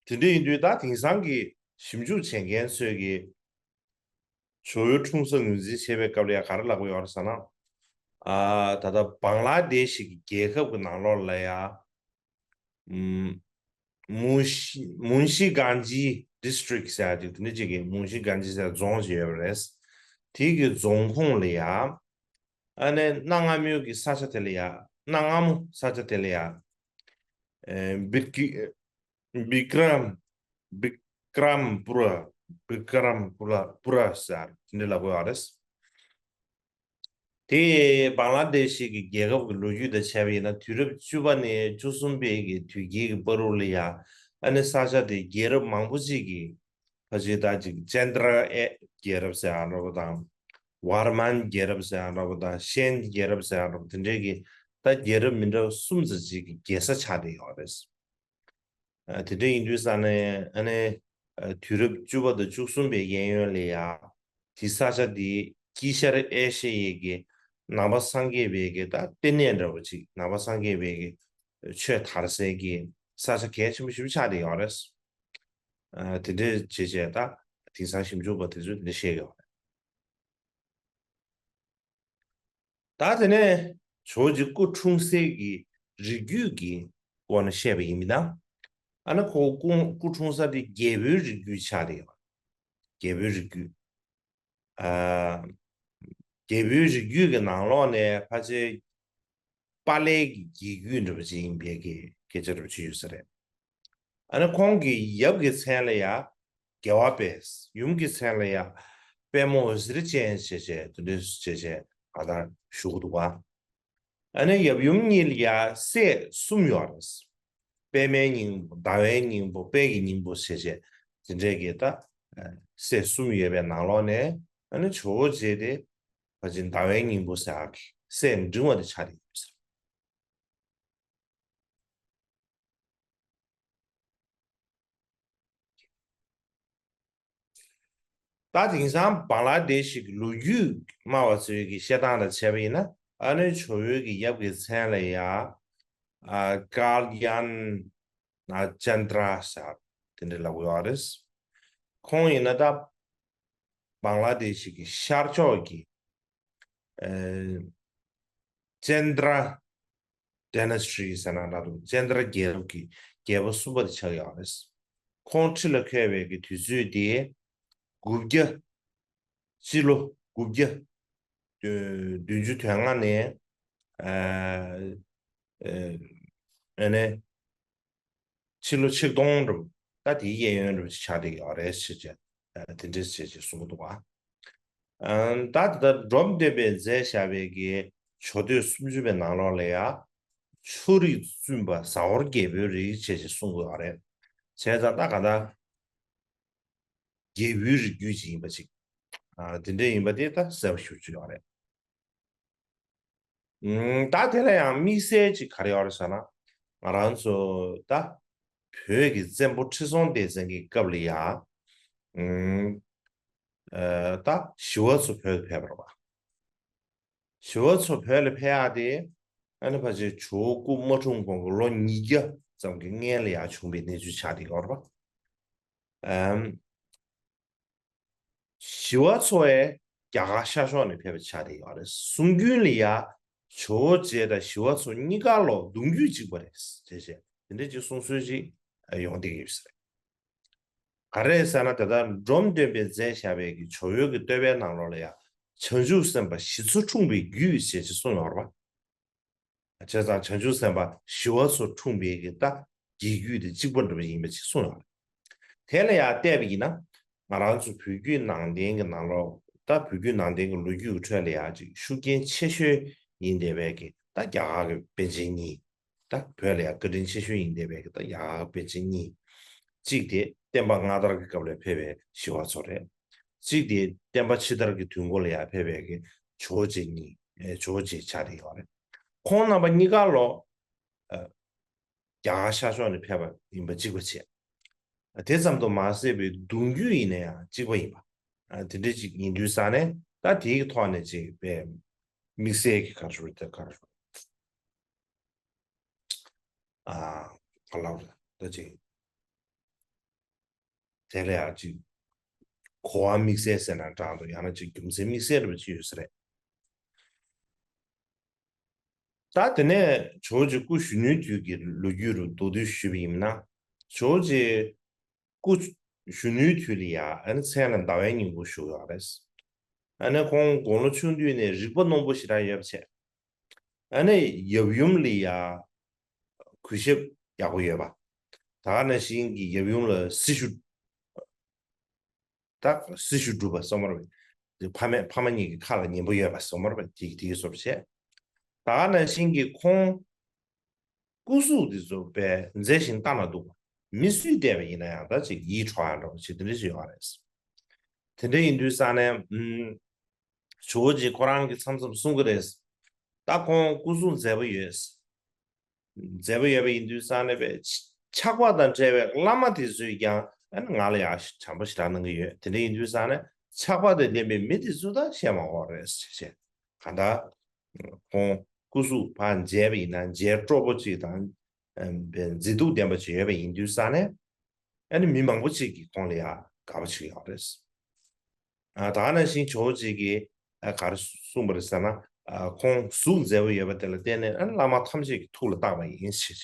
དེ་འདྲ་ཡིན་དུས་ད་དེང་སང་གི་ཞིབ་འཇུག་བྱེད་མཁན་ཚོས་ཀྱིས་ཇོ་བོའི་འཁྲུངས་ས་ངོས་འཛིན་བྱེད་པའི་སྐབས་ལ་ཡང་ག་རེ་ལབ་ཀྱི་ཡོད་རེད་ཟེར་ན། ཨ་ད་ལྟ་བང་ལ་དེ་ཤི་གི་རྒྱལ་ཁབ་ཀྱི་ནང་ལོགས་ལ་ཡ་ཨམ་མུན་ཤི་མུན་ཤི་གང་ཇི་ཌི་སི་ཊི་རིག་ཟེར་ཡ་ཅིག་དེ་འདྲ་ཅིག་གི་མུན་ཤི་གང་ཇི་ཟེར་རྫོང་ཞིག་ཡོད་པ་རེད། དེ་གི་རྫོང་ཁོངས་ལ་ཡ་ཨ་ནི་གནའ་སྔ་མོའི་གི་ས་ཆ་དེ་ལ་ཡ་གནའ་སྔ་མོ་ས་ཆ་དེ་ལ་ཡ་ཨེ་བི་ཀི་བི་ཀྲམ། བི་ཀྲམ་པུ་ར། བི་ཀྲམ་པུ་ར། པུ་ར་ཟེར་དེ་འདྲ་ལབ་ཀྱི་ཡོད་རེད། དེ་བང་ལ་དེ་ཤི་གི་རྒྱལ་ཁབ་ཀྱི་ལོ་རྒྱུས་དང་བྱས་པ་ཡིན་ན། དུས་རབས་བཅུ་པ་ནས་བཅུ་གསུམ་པའི་གི་དུས་དཀྱིལ་གྱི་བར་དུ་ལ་ཡ་ཨ་ནི་ས་ཆ་དེ་རྒྱལ་རབས་མང་པོ་ཅིག་གི་ཕལ་ཆེར་ད་ཅིག་ཙན་དྲ་ཨེ་རྒྱལ་རབས་ཟེར་ཡ་འདྲ་པོ་དང་། ཝར་མན་རྒྱལ་རབས་ཟེར་ཡ་འདྲ་པོ་དང་། ཤན་རྒྱལ་རབས་ཟེར་ཡ་འདྲ་པོ། དེ་འདྲའི་གི་ད་རྒྱལ་རབས་མི་འདྲ་བ་གསུམ་ཙམ་ཅིག་གི་རྒྱལ་ས་ཆགས་བསྡད་ཡོད་རེད། ཨ་དེ་འདྲ་ཡིན་དུས་ཙང་ནས་ཨ་ནི་ཨ་དུས་རབས་བཅུ་པ་དང་བཅུ་གསུམ་པའི་གཡས་གཡོན་ལ་ཡ་དེ་ས་ཆ་དེ་དཀྱིལ་ཤར་ཨེ་ཤ་ཡའི་གི་ནང་པ་སངས་རྒྱས་པའི་གི་ད་ལྟེ་གནས་འདྲ་པོ་ཅིག་ནང་པ་སངས་རྒྱས་པའི་གི་ཆོས་དར་སའི་གི་ས་ཆ་གལ་ཆེན་པོ་ཞིག་ཆགས་བསྡད་ཡོད་རེད། ཨ་དེ་འདྲའི་བྱས་བྱས་ད་དེང་སང་ཞིབ་འཇུག་པ་དེ་ཚོས་དེ་འདྲ་བཤད་ཡོད་རེད། ད་དེ་ནས་ཇོ་བོ་རྗེ་སྐུ་འཁྲུངས་སའི་གི་རིགས་རྒྱུད་ཀྱི་སྐོར་ནས་བཤད་པ་ཡིན་ན། ཨ་ནི་ཁོ་སྐུ་སྐུ་འཁྲུངས་ས་དེ་རྒྱལ་པོའི་རིགས་རྒྱུད་ཆགས་བསྡད་ཡོད། རྒྱལ་པོའི་རིགས་རྒྱུད། ཨ་རྒྱལ་པོའི་རིགས་རྒྱུད་ཀྱི་ནང་ལོགས་ནས་ཕལ་ཆེར་པ་ལའི་གི་རྒྱལ་རྒྱུད་འདྲ་པོ་ཅིག་ཡིན་པའི་གི་སྐད་ཆ་འདྲ་པོ་ཅིག་ཡོད་ས་རེད། ཨ་ནི་ཁོང་གི་ཡབ་ཀྱི་མཚན་ལ་ཡ་རྒྱལ་བ་པས། ཡུམ་གྱི་མཚན་ལ་ཡ་པདྨོ་ཟེར་ཅན་ཞེས་བྱས་དེ་འདྲ་ཞེས་བྱས་ང་ལྟར་ཞུ་གི་འདུག་པ། ཨ་ནི་ཡབ་ཡུམ་གཉིས་ལ་ཡ་སྲས་གསུམ་ཡོད་རེད། པདྨའི་སྙིང་པོ། ཟླ་བའི་སྙིང་པོ། དཔལ་གྱི་སྙིང་པོ་ཞེས་བྱས་དེ་འདྲའི་གི་ད་སྲས་གསུམ་ཡོད་པའི་ནང་ལོགས་ནས་ཨ་ནི་ཇོ་བོ་རྗེ་དེ་ཕལ་ཆེར་ཟླ་བའི་སྙིང་པོ་ཟེར་གི་སྲས་འབྲིང་བ་དེ་ཆགས་བསྡད་ཡོད་ཟེར། ད་དེང་སང་བང་ལ་དེ་ཤི་གི་ལོ་རྒྱུས་སྨྲ་བ་ཚོའི་གི་བཤད་སྟངས་ལ་བྱས་པ་ཡིན་ན། ཨ་ནི་ཇོ་བོའི་གི་ཡབ་ཀྱི་མཚན་ལ་ཡ་ཨ་ཀལ་ཡན་ན་ཅན་དྲ་ཟེར་དེ་འདྲ་ལབ་ཀྱི་ཡོད་རེད། ཁོང་ཡིན་ན་ད་བང་ལ་དེ་ཤི་གི་ཤར་ཕྱོགས་ཀྱི་ཨ་ཅན་དྲ་ཌའི་ནེ་སི་ཊི་ཟེར་ན་འདྲ་འདུག་ཅན་དྲ་རྒྱལ་རབས་ཀྱི་རྒྱལ་པོ་གསུམ་པ་དེ་ཆགས་ཡོད་རེད། ཁོང་ཁྲི་ལ་འཁོད་པའི་གི་དུས་ཚོད་དེ་དགུ་བརྒྱ། སྤྱི་ལོ་དགུ་བརྒྱ་བདུན་ཅུ་དོན་ལྔ་ནས་ཨ་ཨ་ཨ་ནས་ཕྱི་ལོ་ཆིག་སྟོང་འགྲོ། ད་དེའི་གཡས་གཡོན་འགྲོ་ཆགས་བསྡད་ཡོད་རེད་ཟེར་བྱས། ཨ་དེ་འདྲ་ཟེར་བྱས་གསུང་གི་འདུག་ག་ཨ་ད་ད་ལྟ་འབྲོམ་སྟོན་པས་མཛད་བཞག་པའི་གི་ཇོ་སྟོད་སུམ་ཅུ་པའི་ནང་ལོགས་ལ་ཡ་ཆོ་རིགས་བཙུན་པ་ཟ་ཧོར་རྒྱལ་པོའི་རིགས་བྱས་བྱས་གསུང་གི་ཡོད་རེད། བྱས་ཙང་ད་ག་ད་རྒྱལ་པོའི་རིགས་རྒྱུད་ཅིག་ཡིན་པ་ཅིག་ཨ་དེ་འདྲ་ཡིན་པ་དེ་ད་གསལ་པོ་ཞེ་པོ་ཅིག་ཡོད་རེད། ཨུམ། ད་དེ་ལ་ཡང་དམིགས་བསལ་ཅིག་ག་རེ་ཡོད་རེད་ཟེར་ན། ང་རང་ཚོ་ད་བོད་ཀྱི་བཙན་པོ་ཁྲི་སྲོང་ལྡེ་བཙན་གྱི་སྐབས་ལ་ཡ། ཨུམ། ཨ་ད་ཞི་བ་འཚོ་བོད་དུ་ཕེབས་པ་རེད་པ། ཞི་བ་འཚོ་བོད་ལ་ཕེབས་ཡག་དེ་ཨ་ནི་ཕལ་ཆེར་ཇོ་བོ་སྐུ་མ་འཁྲུངས་གོང་གི་ལོ་ཉིས་བརྒྱ་ཙམ་གྱི་སྔན་ལ་ཡ་བྱུང་བའི་གནས་ཚུལ་ཆགས་བསྡད་ཡོད་རེད་པ། ཨམ། ཞི་བ་འཚོ་ཡང་རྒྱ་གར་ཤར་ཕྱོགས་ནས་ཕེབས་པ་ཆགས་བསྡད་ཡོད་རེད། གསུང་རྒྱུན་ལ་ཡ་ཇོ་བོ་རྗེ་དང་ཞི་བ་འཚོ་གཉིས་ཀ་ལོ་གདུང་རྒྱུད་གཅིག་པ་རེད་ཅེས་བྱས་དེ་འདྲ་ཅིག་གསུང་སྲོལ་ཅིག་ཡོང་བསྡད་ཀྱི་ཡོད་ས་རེད། ག་རེ་ཟེར་ན། ད་ལྟ་འབྲོམ་སྟོན་པས་མཛད་བཞག་པའི་གི་ཇོ་བོའི་གི་བསྟོད་པའི་ནང་ལོགས་ལ་ཡ་བྱང་ཆུབ་སེམས་དཔའ་ཞི་འཚོ་འཁྲུངས་པའི་རྒྱུད་ཅེས་ཅིག་གསུངས་ཡོད་རེད་པ། བྱས་ཙང་བྱང་ཆུབ་སེམས་དཔའ་ཞི་བ་འཚོ་འཁྲུངས་པའི་གི་ད་རྒྱལ་རྒྱུད་དེ་གཅིག་པ་འདྲ་པོ་ཡིན་པ་ཅིག་གསུངས་ཡོད་རེད། དེ་ལ་ཡང་བལྟས་པ་ཡིན་ན། ང་རང་ཚོ་བོད་བརྒྱུད་ནང་བསྟན་གྱི་ནང་ལོགས། ད་བོད་བརྒྱུད་ནང་བསྟན་གྱི་ལོ་རྒྱུས་ཀྱི་ཁྲོད་ལ་ཡང་ཅིག་ཤུགས་རྐྱེན་ཆེ་ཤོས་ཡིན་བསྡད་པའི་གི་ད་རྒྱ་གར་གྱི་པཎ་ཆེན་གཉིས། ད་བོད་ལ་ཡང་བཀའ་དྲིན་ཆེ་ཤོས་ཡིན་བསྡད་པའི་གི་ད་རྒྱ་གར་གྱི་པཎ་ཆེན་གཉིས། གཅིག་དེ་བསྟན་པ་སྔ་དར་གྱི་སྐབས་ལ་ཕེབས་པའི་ཞི་བ་འཚོ་རེད། གཅིག་དེ་བསྟན་པ་ཕྱི་དར་གྱི་དུས་འགོ་ལ་ཡང་ཕེབས་པའི་གི་ཇོ་བོ་རྗེ་གཉིས། ཨེ། ཇོ་བོ་རྗེ་ཆགས་བསྡད་ཡོད་རེད། ཁོང་རྣམ་པ་གཉིས་ཀ་ལོ། ཨ། རྒྱ་གར་ཤར་ཕྱོགས་ནས་ཕེབས་པ་ཡིན་པ་གཅིག་པ་བྱས། དེ་ཙམ་དུ་མ་ཟད་པའི་གདུང་རྒྱུད་ཡིན་ན་ཡང་གཅིག་པ་ཡིན་པ། ཨ། དེ་འདྲ་ཅིག་ཡིན་དུས་ཙང་ནས་ད་དེའི་ཐོག་ནས་ཅིག་པའི་དམིགས་བསལ་གྱི་ག་རེ་ཟེར་དགོས་རེད། ད་ག་རེ་ཟེར། ཨ། ག་ལབ་རེད། ད་ཅིག་དེ་ལ་ཡང་ཅིག་གོ་བ་དམིགས་བསལ་ཟེར་ན་འདྲ་འདུག་ཡང་ན་ཅིག་རྒྱུ་མཚན་དམིགས་བསལ་འདྲ་པོ་ཅིག་ཡོད་ས་རེད། ད་དེ་ནས་ཇོ་བོ་རྗེ་སྐུ་གཞོན་ནུའི་དུས་ཀྱི་ལོ་རྒྱུས་རུ་མདོར་བསྡུས་ཞུས་པ་ཡིན་ན། ཇོ་བོ་རྗེ་སྐུ་གཞོན་ནུའི་དུས་ལ་ཡ་ཨ་ནི་མཚན་ལ་ཟླ་བའི་སྙིང་པོ་ཞུ་ཡོད་རེད། ཨ་ནི་ཁོང་དགུང་ལོ་ཆུང་དུས་ནས་རིག་པ་རྣོན་པོ་ཞེ་དྲག་ཡོད་པ་བྱས། ཨ་ནི་ཡབ་ཡུམ་ལ་ཡ་གུས་ཞབས་ཡག་པོ་ཡོད་པ། ད་ག་ནང་བཞིན་གྱི་ཡབ་ཡུམ་ལ་སྲི་ཞུ། ད་སྲི་ཞུ་སྒྲུབ་པ་སོགས་མ་རེད་པས། ཕ་མས་ཕ་མ་གཉིས་ཀྱི་ཁ་ལ་ཉན་པོ་ཡོད་པ་སོགས་མ་རེད་པས། དེ་དེའི་སོབ་བྱས། ད་ག་ནང་བཞིན་གྱི་ཁོང་སྐུ་གཟུགས་དེ་ཚོ་པས་མཛེས་ཤིང་ལྟ་ན་སྡུག་པ། མི་སུས་བལྟས་པ་ཡིན་ན་ཡང་ད་ཅིག་ཡིད་འཕྲོག་ཡ་འདྲ་པོ་ཅིག་དེ་འདྲ་ཞིག་ཡོད་རེད། དེ་འདྲ་ཡིན་དུས་ཙང་ནས། ཨུམ། ཇོ་བོ་རྗེ་ཁོ་རང་གིས་མཚམས་མཚམས་གསུང་གི་རེད། ད་ཁོང་སྐུ་གཟུགས་མཛེས་པོ་ཡོད། མཛེས་པོ་ཡོད་པ་ཡིན་དུས་ཙང་ནས་པས་ཆགས་པ་དང་བྲལ་བའི་བླ་མ་དེ་ཚོས་ཀྱང་ཨ་ནི་ང་ལ་ཡང་བྱམས་པོ་ཞེ་དྲག་གནང་གི་ཡོད། དེ་འདྲ་ཡིན་དུས་ཙང་ནས་ཆགས་པ་དང་ལྡན་པའི་མི་དེ་ཚོ་ད་བཤད་མ་དགོས་རེད་ཟེར་བྱས། གང་ལྟར་ཁོང་སྐུ་གཟུགས་ཕར་མཇལ་བ་ཡིན་ན་མཇལ་སྤྲོ་པོ་ཅིག་དང་། ཨ། མཛེས་སྡུག་ལྡན་པ་ཅིག་ཡོད་པ་ཡིན་དུས་ཙང་ནས། ཨ་ནི་མི་མང་པོ་ཅིག་གིས་ཁོང་ལ་ཡང་དགའ་པོ་བྱེད་ཀྱི་ཡོད་རེད། ཨ། ད་ག་ནང་བཞིན་ཇོ་བོ་རྗེ་གིས། ཨ། ག་རེ་གསུངས་པ་རེད་ཟེར་ན། ཨ། ཁོང་གཟུགས་མཛེས་པོ་ཡོད་པ་དེ་ལ་བརྟེན་ནས། ཨ། བླ་མ་ཐམས་ཅད་ཀྱི་ཐུགས་ལ་བཏགས་པ་ཡིན་ཞེས།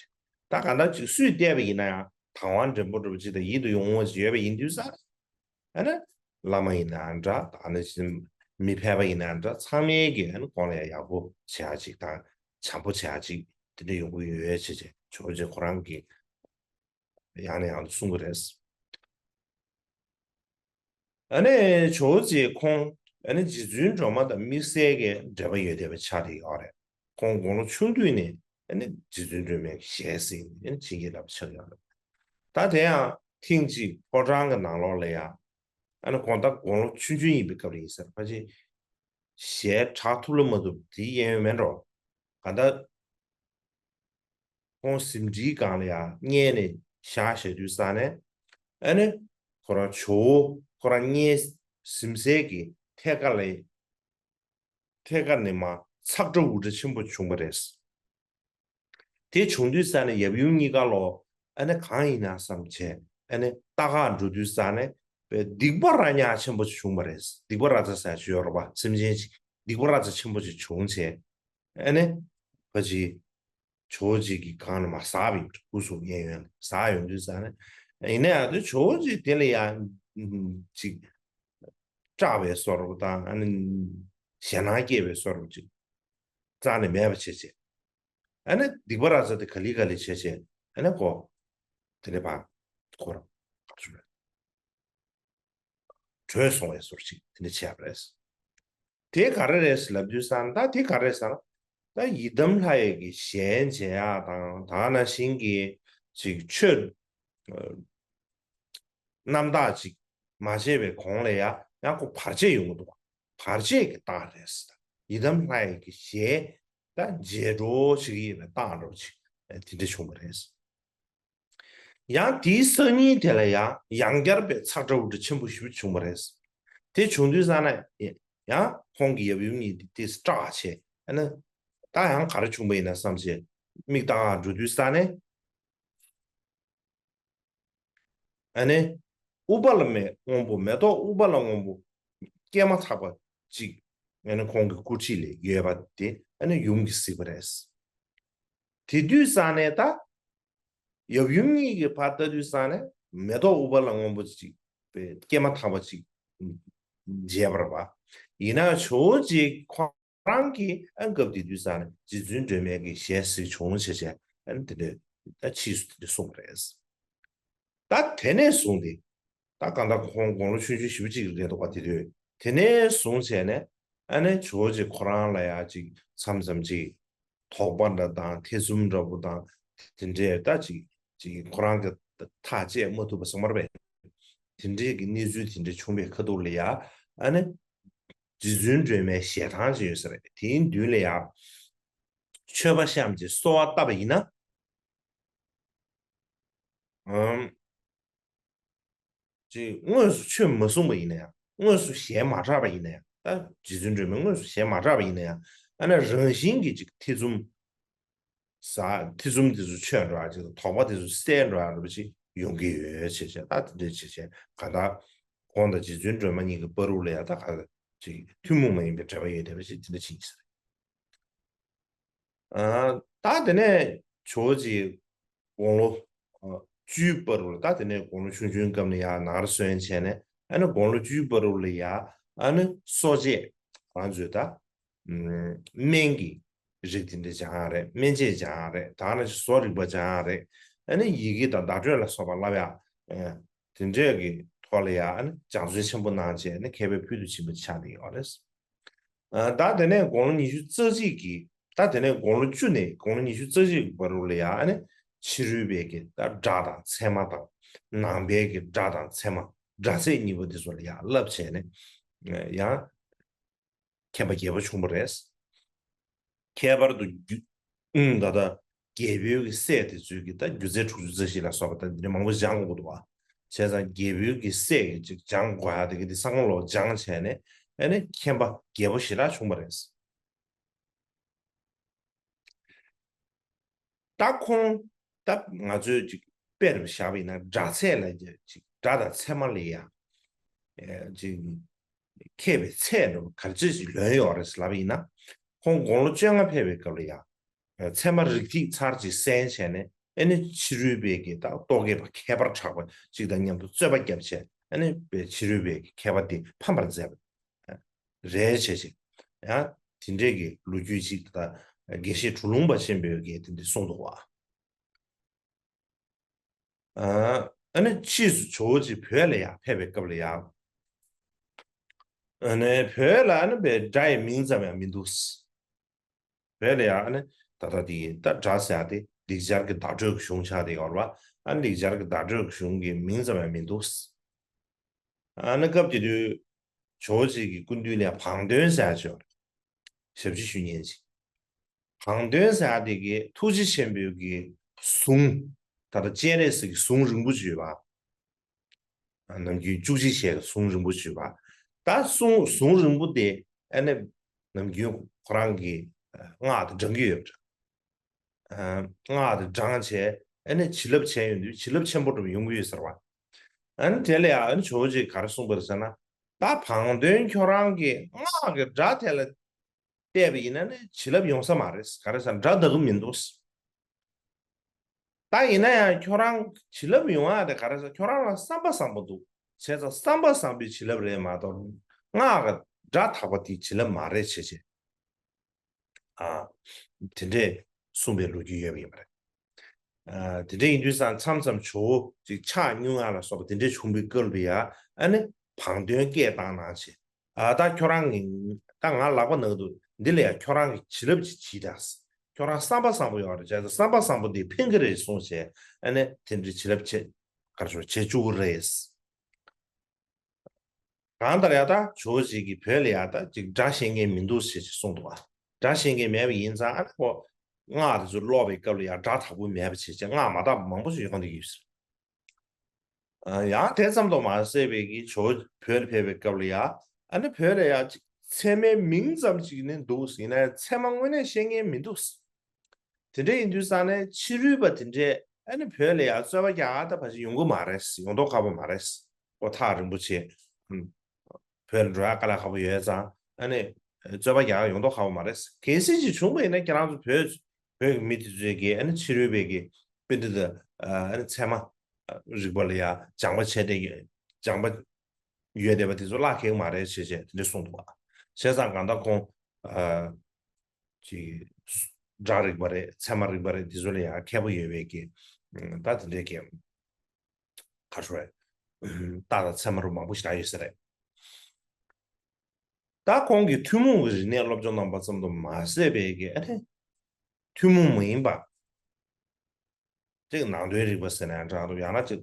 ད་གང་ལྟར་ཅིག་སུས་བལྟས་པ་ཡིན་ན་ཡང་དང་བ་འདྲེན་པོ་འདྲ་པོ་ཅིག་དང་ཡིད་དུ་འོང་བ་ཅིག་ཡོད་པ་ཡིན་དུས་ཙང་། ཨ་ནི་བླ་མ་ཡིན་ནའང་འདྲ། ད་ག་ནང་བཞིན་མི་ཕལ་པ་ཡིན་ནའང་འདྲ། ཚང་མས་ཀྱིས་ཨ་ནི་ཁོང་ལ་ཡང་ཡག་པོ་བྱེད་ཡ་ཅིག་དང་། བྱམས་པོ་བྱེད་ཡ་ཅིག་དེ་འདྲ་ཡོང་གི་ཡོད་ཅེས་བྱས། ཇོ་བོ་རྗེ་ཁོ་རང་གིས་ཡང་ནས་ཡང་དུ་གསུང་གི་རེད། ཨ་ནི་ཇོ་བོ་རྗེ་ཁོང་ཨ་ནི་རྗེ་བཙུན་སྒྲོལ་མ་དང་དམིགས་བསལ་གྱི་འབྲེལ་བ་ཡོད་བསྡད་པ་ཆགས་བསྡད་ཡོད་རེད། ཁོང་དགུང་ལོ་ཆུང་དུས་ནས་ཨ་ནི་རྗེ་བཙུན་སྒྲོལ་མའི་ཞལ་གཟིགས་ནས་ཨ་ནི་བྱིན་གྱིས་བརླབས་པ་ཆགས་ཡོད་རེད། ད་དེ་ཡང་ཐེངས་གཅིག་ཕོ་བྲང་གི་ནང་ལོགས་ལ་ཡང་། ཨ་ནི་ཁོང་ད་དགུང་ལོ་ཆུང་ཆུང་ཡིན་པའི་སྐབས་ལ་ཡིན་ས་རེད། ཕལ་ཆེར་ཞལ་གྲགས་ཐུབ་ལ་མ་ཐུབ་དེའི་གཡས་གཡོན་མེད་འགྲོ། གང་ལྟར་ཁོང་གཟིམ་ཁྲིའི་སྒང་ལ་ཡང་བསྙེས་ནས་བཞག་བཞག་དུས་ཙང་ནས། ཨ་ནི་ཁོ་རང་ཇོ་བོ་ཁོ་རང་བསྙེས་གཟིམ་སའི་གི་ཐད་ཀ་ལ། ཐད་ཀ་ནས་མར་ཚག་སྒྲ་འུར་སྒྲ་ཆེན་པོ་བྱུང་བ་རེད། དེ་བྱུང་དུས་ཙང་ནས་ཡབ་ཡུམ་གཉིས་ཀ་ལོ། ཨ་ནི་གང་ཡིན་ན་བསམ་བྱས། ཨ་ནི་ལྟ་གར་འགྲོ་དུས་ཙང་ནས་པའི་སྡིག་པ་ར་ཉག་ཆེན་པོ་ཅིག་བྱུང་བ་རེད། སྡིག་པ་ར་ཙ་ཟེར་ཅིག་ཡོད་རེད་པ། སེམས་ཅན་ཅིག་སྡིག་པ་ར་ཙ་ཆེན་པོ་ཅིག་བྱུང་བྱས། ཨ་ནི་ཕ་ཅིག་ཇོ་བོ་རྗེ་གི་སྒང་ལ་མར་ཟགས་པ་ཡིན། སྐུ་གཟུགས་གཡས་གཡོན་ལ་ཟགས་ཡོང་དུས་ཙང་ནས། ཡིན་ན་ཡང་དེ་ཇོ་བོ་རྗེ་དེ་ལ་ཡང་ཅིག་སྐྲག་པའི་བཟོ་འདྲ་དང་། ཨ་ནི་ཞེད་སྣང་སྐྱེས་པའི་བཟོ་འདྲ་ཅིག་རྩ་ནས་མེད་པ་བྱས་བྱས། ཨ་ནི་སྡིག་པ་ར་ཙ་དེ་ག་ལེ་ག་ལེ་བྱས་བྱས། ཨ་ནི་ཁོ་དེ་ནས་ཕར་ཁོ་རང་བྲོས་སོང་བའི་བཟོ་འདྲ་ཅིག་དེ་འདྲ་བྱས་པ་རེད། དེ་ག་རེ་རེད་ལབ་དུས་ཙང་། ད་དེ་ག་རེ་རེད་ཟེར་ན། ད་ཡི་དམ་ལྷ་ཡི་གི་ཞལ་མཇལ་ཡག་དང་། ད་ག་ནང་བཞིན་གྱི་ཅིག་ཆོས་རྣམ་དག་ཅིག་མ་མཇལ་བའི་གོང་ལ་ཡ་ཡང་ཁོ་བར་ཆད་ཡོང་གི་འདུག་བར་ཆད་ཀྱི་རྟགས་རེད་ཟེར། ཡི་དམ་ལྷ་ཡི་གི་ཞལ་ད་མཇལ་འགྲོ་བྱེད་ཀྱི་ཡོད་པའི་རྟགས་འདྲ་པོ་ཅིག་དེ་འདྲ་བྱུང་བ་རེད། ཡང་དེའི་སང་ཉིན་དེ་ལ་ཡང་ཡང་བསྐྱར་པའི་ཚག་སྒྲ་འུར་སྒྲ་ཆེན་པོ་ཞེ་པོ་བྱུང་བ་རེད། དེ་བྱུང་དུས་ཙང་ནས་ཡང་ཁོང་གི་ཡབ་ཡུམ་གཉིས་དེ་དེ་སྐྲག་བྱས། ཨ་ནི་ད་ཡང་ག་རེ་བྱུང་བ་ཡིན་ན་བསམ་བྱས་མིག་ལྟ་ག་འགྲོ་དུས་ཙང་ནས། ཨ་ནི་ཨུཏྤ་ལ་མའི་སྔོན་པོ། མེ་ཏོག་ཨུཏྤ་ལ་སྔོན་པོ་སྐྱེས་མ་ཐག་པ་ཅིག་ཨ་ནི་ཁོང་གི་སྐུ་མཁྱེན་ལ་ཡོད་པ་དེ་ཨ་ནི་ཡུམ་གྱིས་གཟིགས་པ་རེད། དེ་དུས་ཙང་ནས་ད་ཡབ་ཡུམ་གཉིས་ཀྱིས་ཕར་ལྟ་དུས་ཙང་ནས་མེ་ཏོག་ཨུཏྤ་ལ་སྔོན་པོ་ཅིག་སྐྱེས་མ་ཐག་པ་ཅིག་མཇལ་བ་རེད་པ། ཡིན་ན་ཇོ་བོ་རྗེ་ཁོང་རང་གིས་ཨ་སྐབས་དེ་དུས་ཙང་ནས་རྗེ་བཙུན་སྒྲོལ་མའི་གི་ཞལ་གཟིགས་བྱུང་བྱས་བྱས། ཨ་ནི་དེ་འདྲ་ད་ཕྱིས་སུ་དེ་འདྲ་གསུངས་པ་རེད། ད་དེ་ནས་བཟུང་སྟེ་ ད་གང་ལྟར་ཁོང་དགུང་ལོ་ཆུང་ཆུང་ཞེ་པོ་ཅིག་རེད་འདུག་པ། དེ་དུས་དེ་ནས་བཟུང་བྱས་ནས་ཨ་ནི་ཇོ་བོ་རྗེ་ཁོ་རང་ལ་ཡ་ཅིག་མཚམས་མཚམས་ཅིག་དོགས་པ་འདྲ་དང་ཐེ་ཚོམ་འདྲ་པོ་དང་དེ་འདྲས་ད་ཅིག་ཅིག་ཁོ་རང་གི་ཐག་བཅད་མ་ཐུབ་པ་ཚང་མ་རེད་པས། དེ་འདྲས་ཀྱི་གནས་ཚུལ་དེ་འདྲས་བྱུང་བའི་ཁ་ཐུག་ལ་ཡ་ཨ་ནི་རྗེ་བཙུན་སྒྲོལ་མའི་ཞལ་ཐང་ཅིག་ཡོད་ས་རེད། དེའི་མདུན་ལ་ཡ་མཆོད་པ་བཤམས་ཀྱི་གསོལ་བ་བཏབ་པ་ཡིན་ན། ཨམ། ཅིག་དངོས་སུ་ཆོས་མ་གསུངས་པ་ཡིན་ན་ཡང་། དངོས་སུ་ཞལ་མ་གྲགས་པ་ཡིན་ན་ཡང་། ད་རྗེ་བཙུན་སྒྲོལ་མས་དངོས་སུ་ཞལ་མ་གྲགས་པ་ཡིན་ན་ཡང་། ཨ་ནི་རང་བཞིན་གྱིས་ཅིག་ཐེ་ཚོམ་ཟ། ཐེ་ཚོམ་དེ་ཚོ་ཆོད་འགྲོ་ཡ་ཅིག་དང་། དོགས་པ་དེ་ཚོ་སེལ་འགྲོ་ཡ་འདྲ་པོ་ཅིག་ཡོང་གི་ཡོད་བྱས་བྱས། ད་དེ་འདྲ་བྱས་བྱས་གང་ལྟར་ཁོང་དང་རྗེ་བཙུན་སྒྲོལ་མ་གཉིས་ཀྱི་བར་དུ་ལ་ཡ་ད་ག་ཅིག་ཐུན་མོང་མ་ཡིན་པའི་འབྲེལ་བ་ཡོད་བསྡད་པ་ཞིག་དེ་འདྲ་ཕྱིན་ཡིན་ས་རེད། ཨ། ད་དེ་ནས་ཇོ་བོ་རྗེ་དགུང་ལོ་ཨ་བཅུའི་བར་དུ་ལ། ད་དེ་ནས་དགུང་ལོ་ཆུང་ཆུང་སྐབས་ནས་ཡར་ནང་ར་སོན་བྱས་ནས། ཨ་ནི་དགུང་ལོ་བཅུའི་བར་དུ་ལ་ཡ་ཨ་ནི་གསོ་དཔྱད་རང་ཚོས་ད་ཨམ་སྨན་གྱི་རིགས་དེ་འདྲ་སྦྱང་ཡ་རེད། སྨན་དཔྱད་སྦྱང་ཡ་རེད། ད་ནི་བཟོ་རིག་པ་སྦྱང་ཡ་རེད། ཨ་ནི་ཡི་གེ་དང་བརྡ་སྤྲོད་ལ་སོགས་པ་བསླབ་ཡ། ཨ་དེ་འདྲས་ཀྱི་ཐོག་ལ་ཡ་ཨ་ནི་སྦྱང་བརྩོན་ཆེན་པོ་གནང་བྱས་ནས་མཁས་པའི་ཕུལ་དུ་ཕྱིན་པ་ཆགས་བསྡད་ཡོད་རེད། ཨ་ད་དེ་ནས་དགུང་ལོ་ཉི་ཤུ་རྩ་གཅིག་གི། ད་དེ་ནས་དགུང་ལོ་བཅུ་ནས་དགུང་ལོ་ཉི་ཤུ་རྩ་གཅིག་གི་བར་དུ་ལ་ཡ་ཨ་ནི་ཕྱི་རོལ་པའི་གི་ད་སྒྲ་དང་ཚད་མ་དང་། ནང་པའི་གི་སྒྲ་དང་ཚད་མ། སྒྲ་ཚད་གཉིས་པོ་དེ་ཚོ་ལ་ཡ་བསླབ་བྱས་ནས་ཡང་མཁྱེན་པ་རྒྱས་པ་བྱུང་བ་རེད། ཁྱད་པར་དུ་རྒྱུ། ཨུམ། ད་ལྟ་རྒྱལ་པོའི་གི་སྲས་དེ་ཚོའི་གི་ད་སྒྱུ་རྩལ་དྲུག་ཅུ་རྩ་བཞི་ལ་སོགས་པ་ད་འདི་མང་པོ་སྦྱང་དགོས་འདུག་བ། བྱས་ཙང་རྒྱལ་པོའི་གི་སྲས་ཀྱི་ཅིག་སྦྱང་དགོས་ཡ་དེ་གི་དེ་སང་ལོ་སྦྱང་བྱས་ནས། ཨ་ནི་མཁྱེན་པ་རྒྱས་པོ་ཞེ་དྲག་བྱུང་བ་རེད། ད་ཁོང་ད་ང་ཚོས་ཅིག་དཔེར་བཞག་པ་ཡིན་ན། སྒྲ་ཚད་ལ་ཅིག་སྒྲ་དང་ཚད་མ་ལ་ཡ་ཨེ་ཅིག་མཁས་པའི་ཚད་འདྲ་བོ་ག་ཚོད་ཅིག་ལོན་ཡོད་རེད་ལབ་པ་ཡིན་ན། ཁོང་དགུང་ལོ་བཅོ་ལྔ་ཕེབས་པའི་སྐབས་ལ་ཡ་ཚད་མ་རིགས་ཐིགས་ཚར་གཅིག་གསན་བྱས་ནས། ཨ་ནི་ཕྱི་རོལ་པའི་གི་ད་རྟོག་གེ་པ་མཁས་པར་གྲགས་པ་ཅིག་དང་མཉམ་དུ་རྩོད་པ་བརྒྱབ་བྱས། ཨ་ནི་པའི་ཕྱི་རོལ་པའི་གི་མཁས་པ་དེ་ཕམ་པར་མཛད་པ་རེད་བྱས་བྱས། ཡང་དེ་འདྲས་ཀྱི་ལོ་རྒྱུས་ཅིག་ད་དགེ་བཤེས་གྲུབ་ལུང་པ་ཆེན་པོས་གི་དེ་འདྲ་གསུངས་འདུག་བ། ཨ་ཨ་ནི་ཕྱིས་སུ་ཇོ་བོ་རྗེ་བོད་ལ་ཡང་ཕེབས་པའི་སྐབས་ལ་ཡང་། ཨ་ནི་བོད་ལ་ཨ་ནི་པའི་སྒྲ་ཡི་མིང་ཙམ་ཡང་མི་འདུག་བོད་ལ་ཡང་ཨ་ནི་ད་ལྟ་དེ་ད་སྒྲ་ཟེར་ཡ་དེ་ལེགས་སྦྱར་གྱི་བརྡ་སྤྲོད་ཀྱི་གཞུང་ཆགས་བསྡད་ཡོད་རེད་བ། ཨ་ནི་ལེགས་སྦྱར་གྱི་བརྡ་སྤྲོད་ཀྱི་གཞུང་གི་མིང་ཙམ་ཡང་མི་འདུག་ཨ་ནི་སྐབས་དེ་དུས་ཇོ་བོ་རྗེ་གི་སྐུ་མདུན་ལ་ཡང་བང་སྟོན་ཟེར་ཡ་ཅིག་ཡོད་རེད། ཞབས་ཕྱི་ཞུ་མཁན་ཅིག་བང་སྟོན་ཟེར་ཡ་དེ་གི་ཐུགས་རྗེ་ཆེན་པོའི་གི་གཟུངས། ད་ལྟ་སྤྱན་རས་གཟིགས་ཀྱི་གཟུངས་རིང་པོ་ཅིག་ཡོད་པ། ནམ་རྒྱུན་བཅུ་གཅིག་ཞལ་གྱི་གཟུངས་རིང་པོ་ཅིག་ཡོད་པ། ད་གཟུངས་གཟུངས་རིང་པོ་དེ་ཨ་ནི་ནམ་རྒྱུན་ཁོ་རང་གིས་སྔགས་དེ་བགྲང་གི་ཡོད་པ། སྔགས་དེ་བགྲང་བྱས་ཨ་ནི་བྱིན་རླབས་བྱས་ཡོང་དུས་བྱིན་རླབས་ཆེན་པོ་འདྲ་པོ་ཡོང་གི་ཡོད་ཟེར་བ། ཨ་ནི་དེ་ལ་ཡང་ཨ་ནི་ཇོ་བོ་རྗེས་ག་རེ་གསུངས་པ་རེད་ཟེར་ན། ད་བང་སྟོན་ཁྱོད་རང་གིས་སྔགས་ཀྱི་སྒྲ་དེ་ལ་བལྟས་པ་ཡིན་ན་ནི་བྱིན་རླབས་ཡོང་ས་མ་རེད། ག་རེ་ཟེར་ན་སྒྲ་དག་གི་མི་འདུག་ད་ཡིན་ན་ཡང་ཁྱོད་རང་བྱིན་རླབས་ཡོང་ཡ་དེ་ག་རེ་ཟེར། ཁྱོད་རང་ལ་བསམ་པ་བཟང་པོ་འདུག་བྱས་ཙང་བསམ་པ་བཟང་པོའི་བྱིན་རླབས་རེད་མ་གཏོགས། སྔགས་ཀྱི་སྒྲ་དག་པ་དེའི་བྱིན་རླབས་མ་རེད་བྱས་བྱས། ཨ། དེ་འདྲས་གསུངས་པའི་ལོ་རྒྱུས་ཡོད་པ་ཡིན་པ་རེད། ཨ། དེ་འདྲས་ཡིན་དུས་ཙང་མཚམས་མཚམས་ཇོ་བོ་ཅིག་ཕྱག་སྙུང་ཡ་ལ་སོགས་པ་དེ་འདྲས་བྱུང་བའི་སྐབས་ལ་ཡ་ཨ་ནི་བང་སྟོན་སྐད་བཏང་གནང་བྱས། ཨ། ད་ཁྱོད་རང་གིས་ད་ང་ལག་པ་ནང་དུ་འདི་ལ་ཡ་ཁྱོད་རང་གིས་བྱིན་རླབས་ཅིག་བྱིས་དང་། ཁྱོད་རང་བསམ་པ་བཟང་པོ་ཡོད་རེད་བྱས་ཙང་བསམ་པ་བཟང་པོ་འདི་ཕན་གི་རེད་གསུངས་བྱས། ཨ་ནི་དེ་འདྲའི་བྱིན་རླབས་བྱེད་ག་རེ་ཞུ་བྱེད་བཅུག་གི་རེད། གང་ལྟར་ཡ་ད་ཇོ་བོ་རྗེ་གིས་བོད་ལ་ཡ་ད་ཅིག་སྒྲ་ཤེས་མཁན་མི་འདུག་ཞེས་ཞིག་གསུངས་འདུག་བ། སྒྲ་ཤེས་མཁན་མེད་པ་ཡིན་ཙང་ཨ་ནི་ཁོ་སྔགས་དེ་ཚོ་ཀློག་པའི་སྐབས་ལ་ཡ་སྒྲ་དག་པོ་མེད་པ་བྱས་བྱས་སྔགས་མ་དག་པ་མང་པོ་ཞིག་ཡོང་བསྡད་ཀྱི་ཡོད་ཟེར། ཨ། ཡང་དེ་ཙམ་དུ་མ་ཟད་པའི་གི་ཇོ་བོ་བོད་ལ་ཕེབས་པའི་སྐབས་ལ་ཡ་ཨ་ནི་བོད་ལ་ཡ་ཅིག་ཚད་མའི་མིང་ཙམ་ཅིག་ནི་འདུག་ཟེར་ན་ཚད་མ་དངོས་གནས་ཤེས་མཁན་མི་འདུག་དེ་འདྲ་ཡིན་དུས་ཙང་ནས་ཕྱི་རོལ་པ་དེ་འདྲས་ཨ་ནི་བོད་ལ་ཡ་རྩོད་པ་རྒྱག་ད་ཕལ་ཆེར་ཡོང་གི་མ་རེད། ཡོང་མདོག་ཁ་པོ་མ་རེད། ཁོ་ཐག་རིང་པོ་བྱས། ཨུམ། བོད་ལ་འགྲོ་ཡ་དཀའ་ལས་ཁག་པོ་ཡོད་ཙང་ཨ་ནི་རྩོད་པ་རྒྱག་ཡ་ཡོང་མདོག་ཁ་པོ་མ་རེད། གལ་སྲིད་ཅིག་བྱུང་བ་ཡིན་ན་ཁྱེད་རང་ཚོ་བོད་བོད་ཀྱི་མི་དེ་ཚོས་ཀྱིས་ཨ་ནི་ཕྱི་རོལ་པའི་གི་པཎྜི་ཏ་ཨ་ནི་ཚད་མ་རིག་པ་ལ་ཡ་སྦྱངས་པ་བྱས་ཏེ་སྦྱངས་པ་ཡོད་བསྡད་པ་དེ་ཚོ་བརླག་ཁེལ་མ་རེད་ཞེས་བྱས་དེ་འདྲ་གསུངས་འདུག་བ། བྱས་ཙང་གང་ལྟར་ཁོང་ཨ་ཅིག་སྒྲ་རིག་པ་རེད། ཚད་མ་རིག་པ་རེད། དེ་ཚོ་ལ་ཡང་མཁས་པོ་ཡོད་པའི་གི་ད་དེ་འདྲའི་གི་ག་རེ་ཞུ་དགོས་རེད། རྟགས་དང་ཚད་མ་རུ་མང་པོ་ཞིག་ད་ཡོད་ས་རེད། ད་ཁོང་གིས་ཐུན་མོང་གི་རིག་གནས་སློབ་སྦྱོང་གནང་པ་ཙམ་དུ་མ་ཟད་པའི་གི་ཨ་ནི་ཐུན་མོང་མ་ཡིན་པ། གཅིག་ནང་དོན་རིག་པ་ཟེར་ན་ཡང་འདྲ་འདུག་ཡང་ན་གཅིག་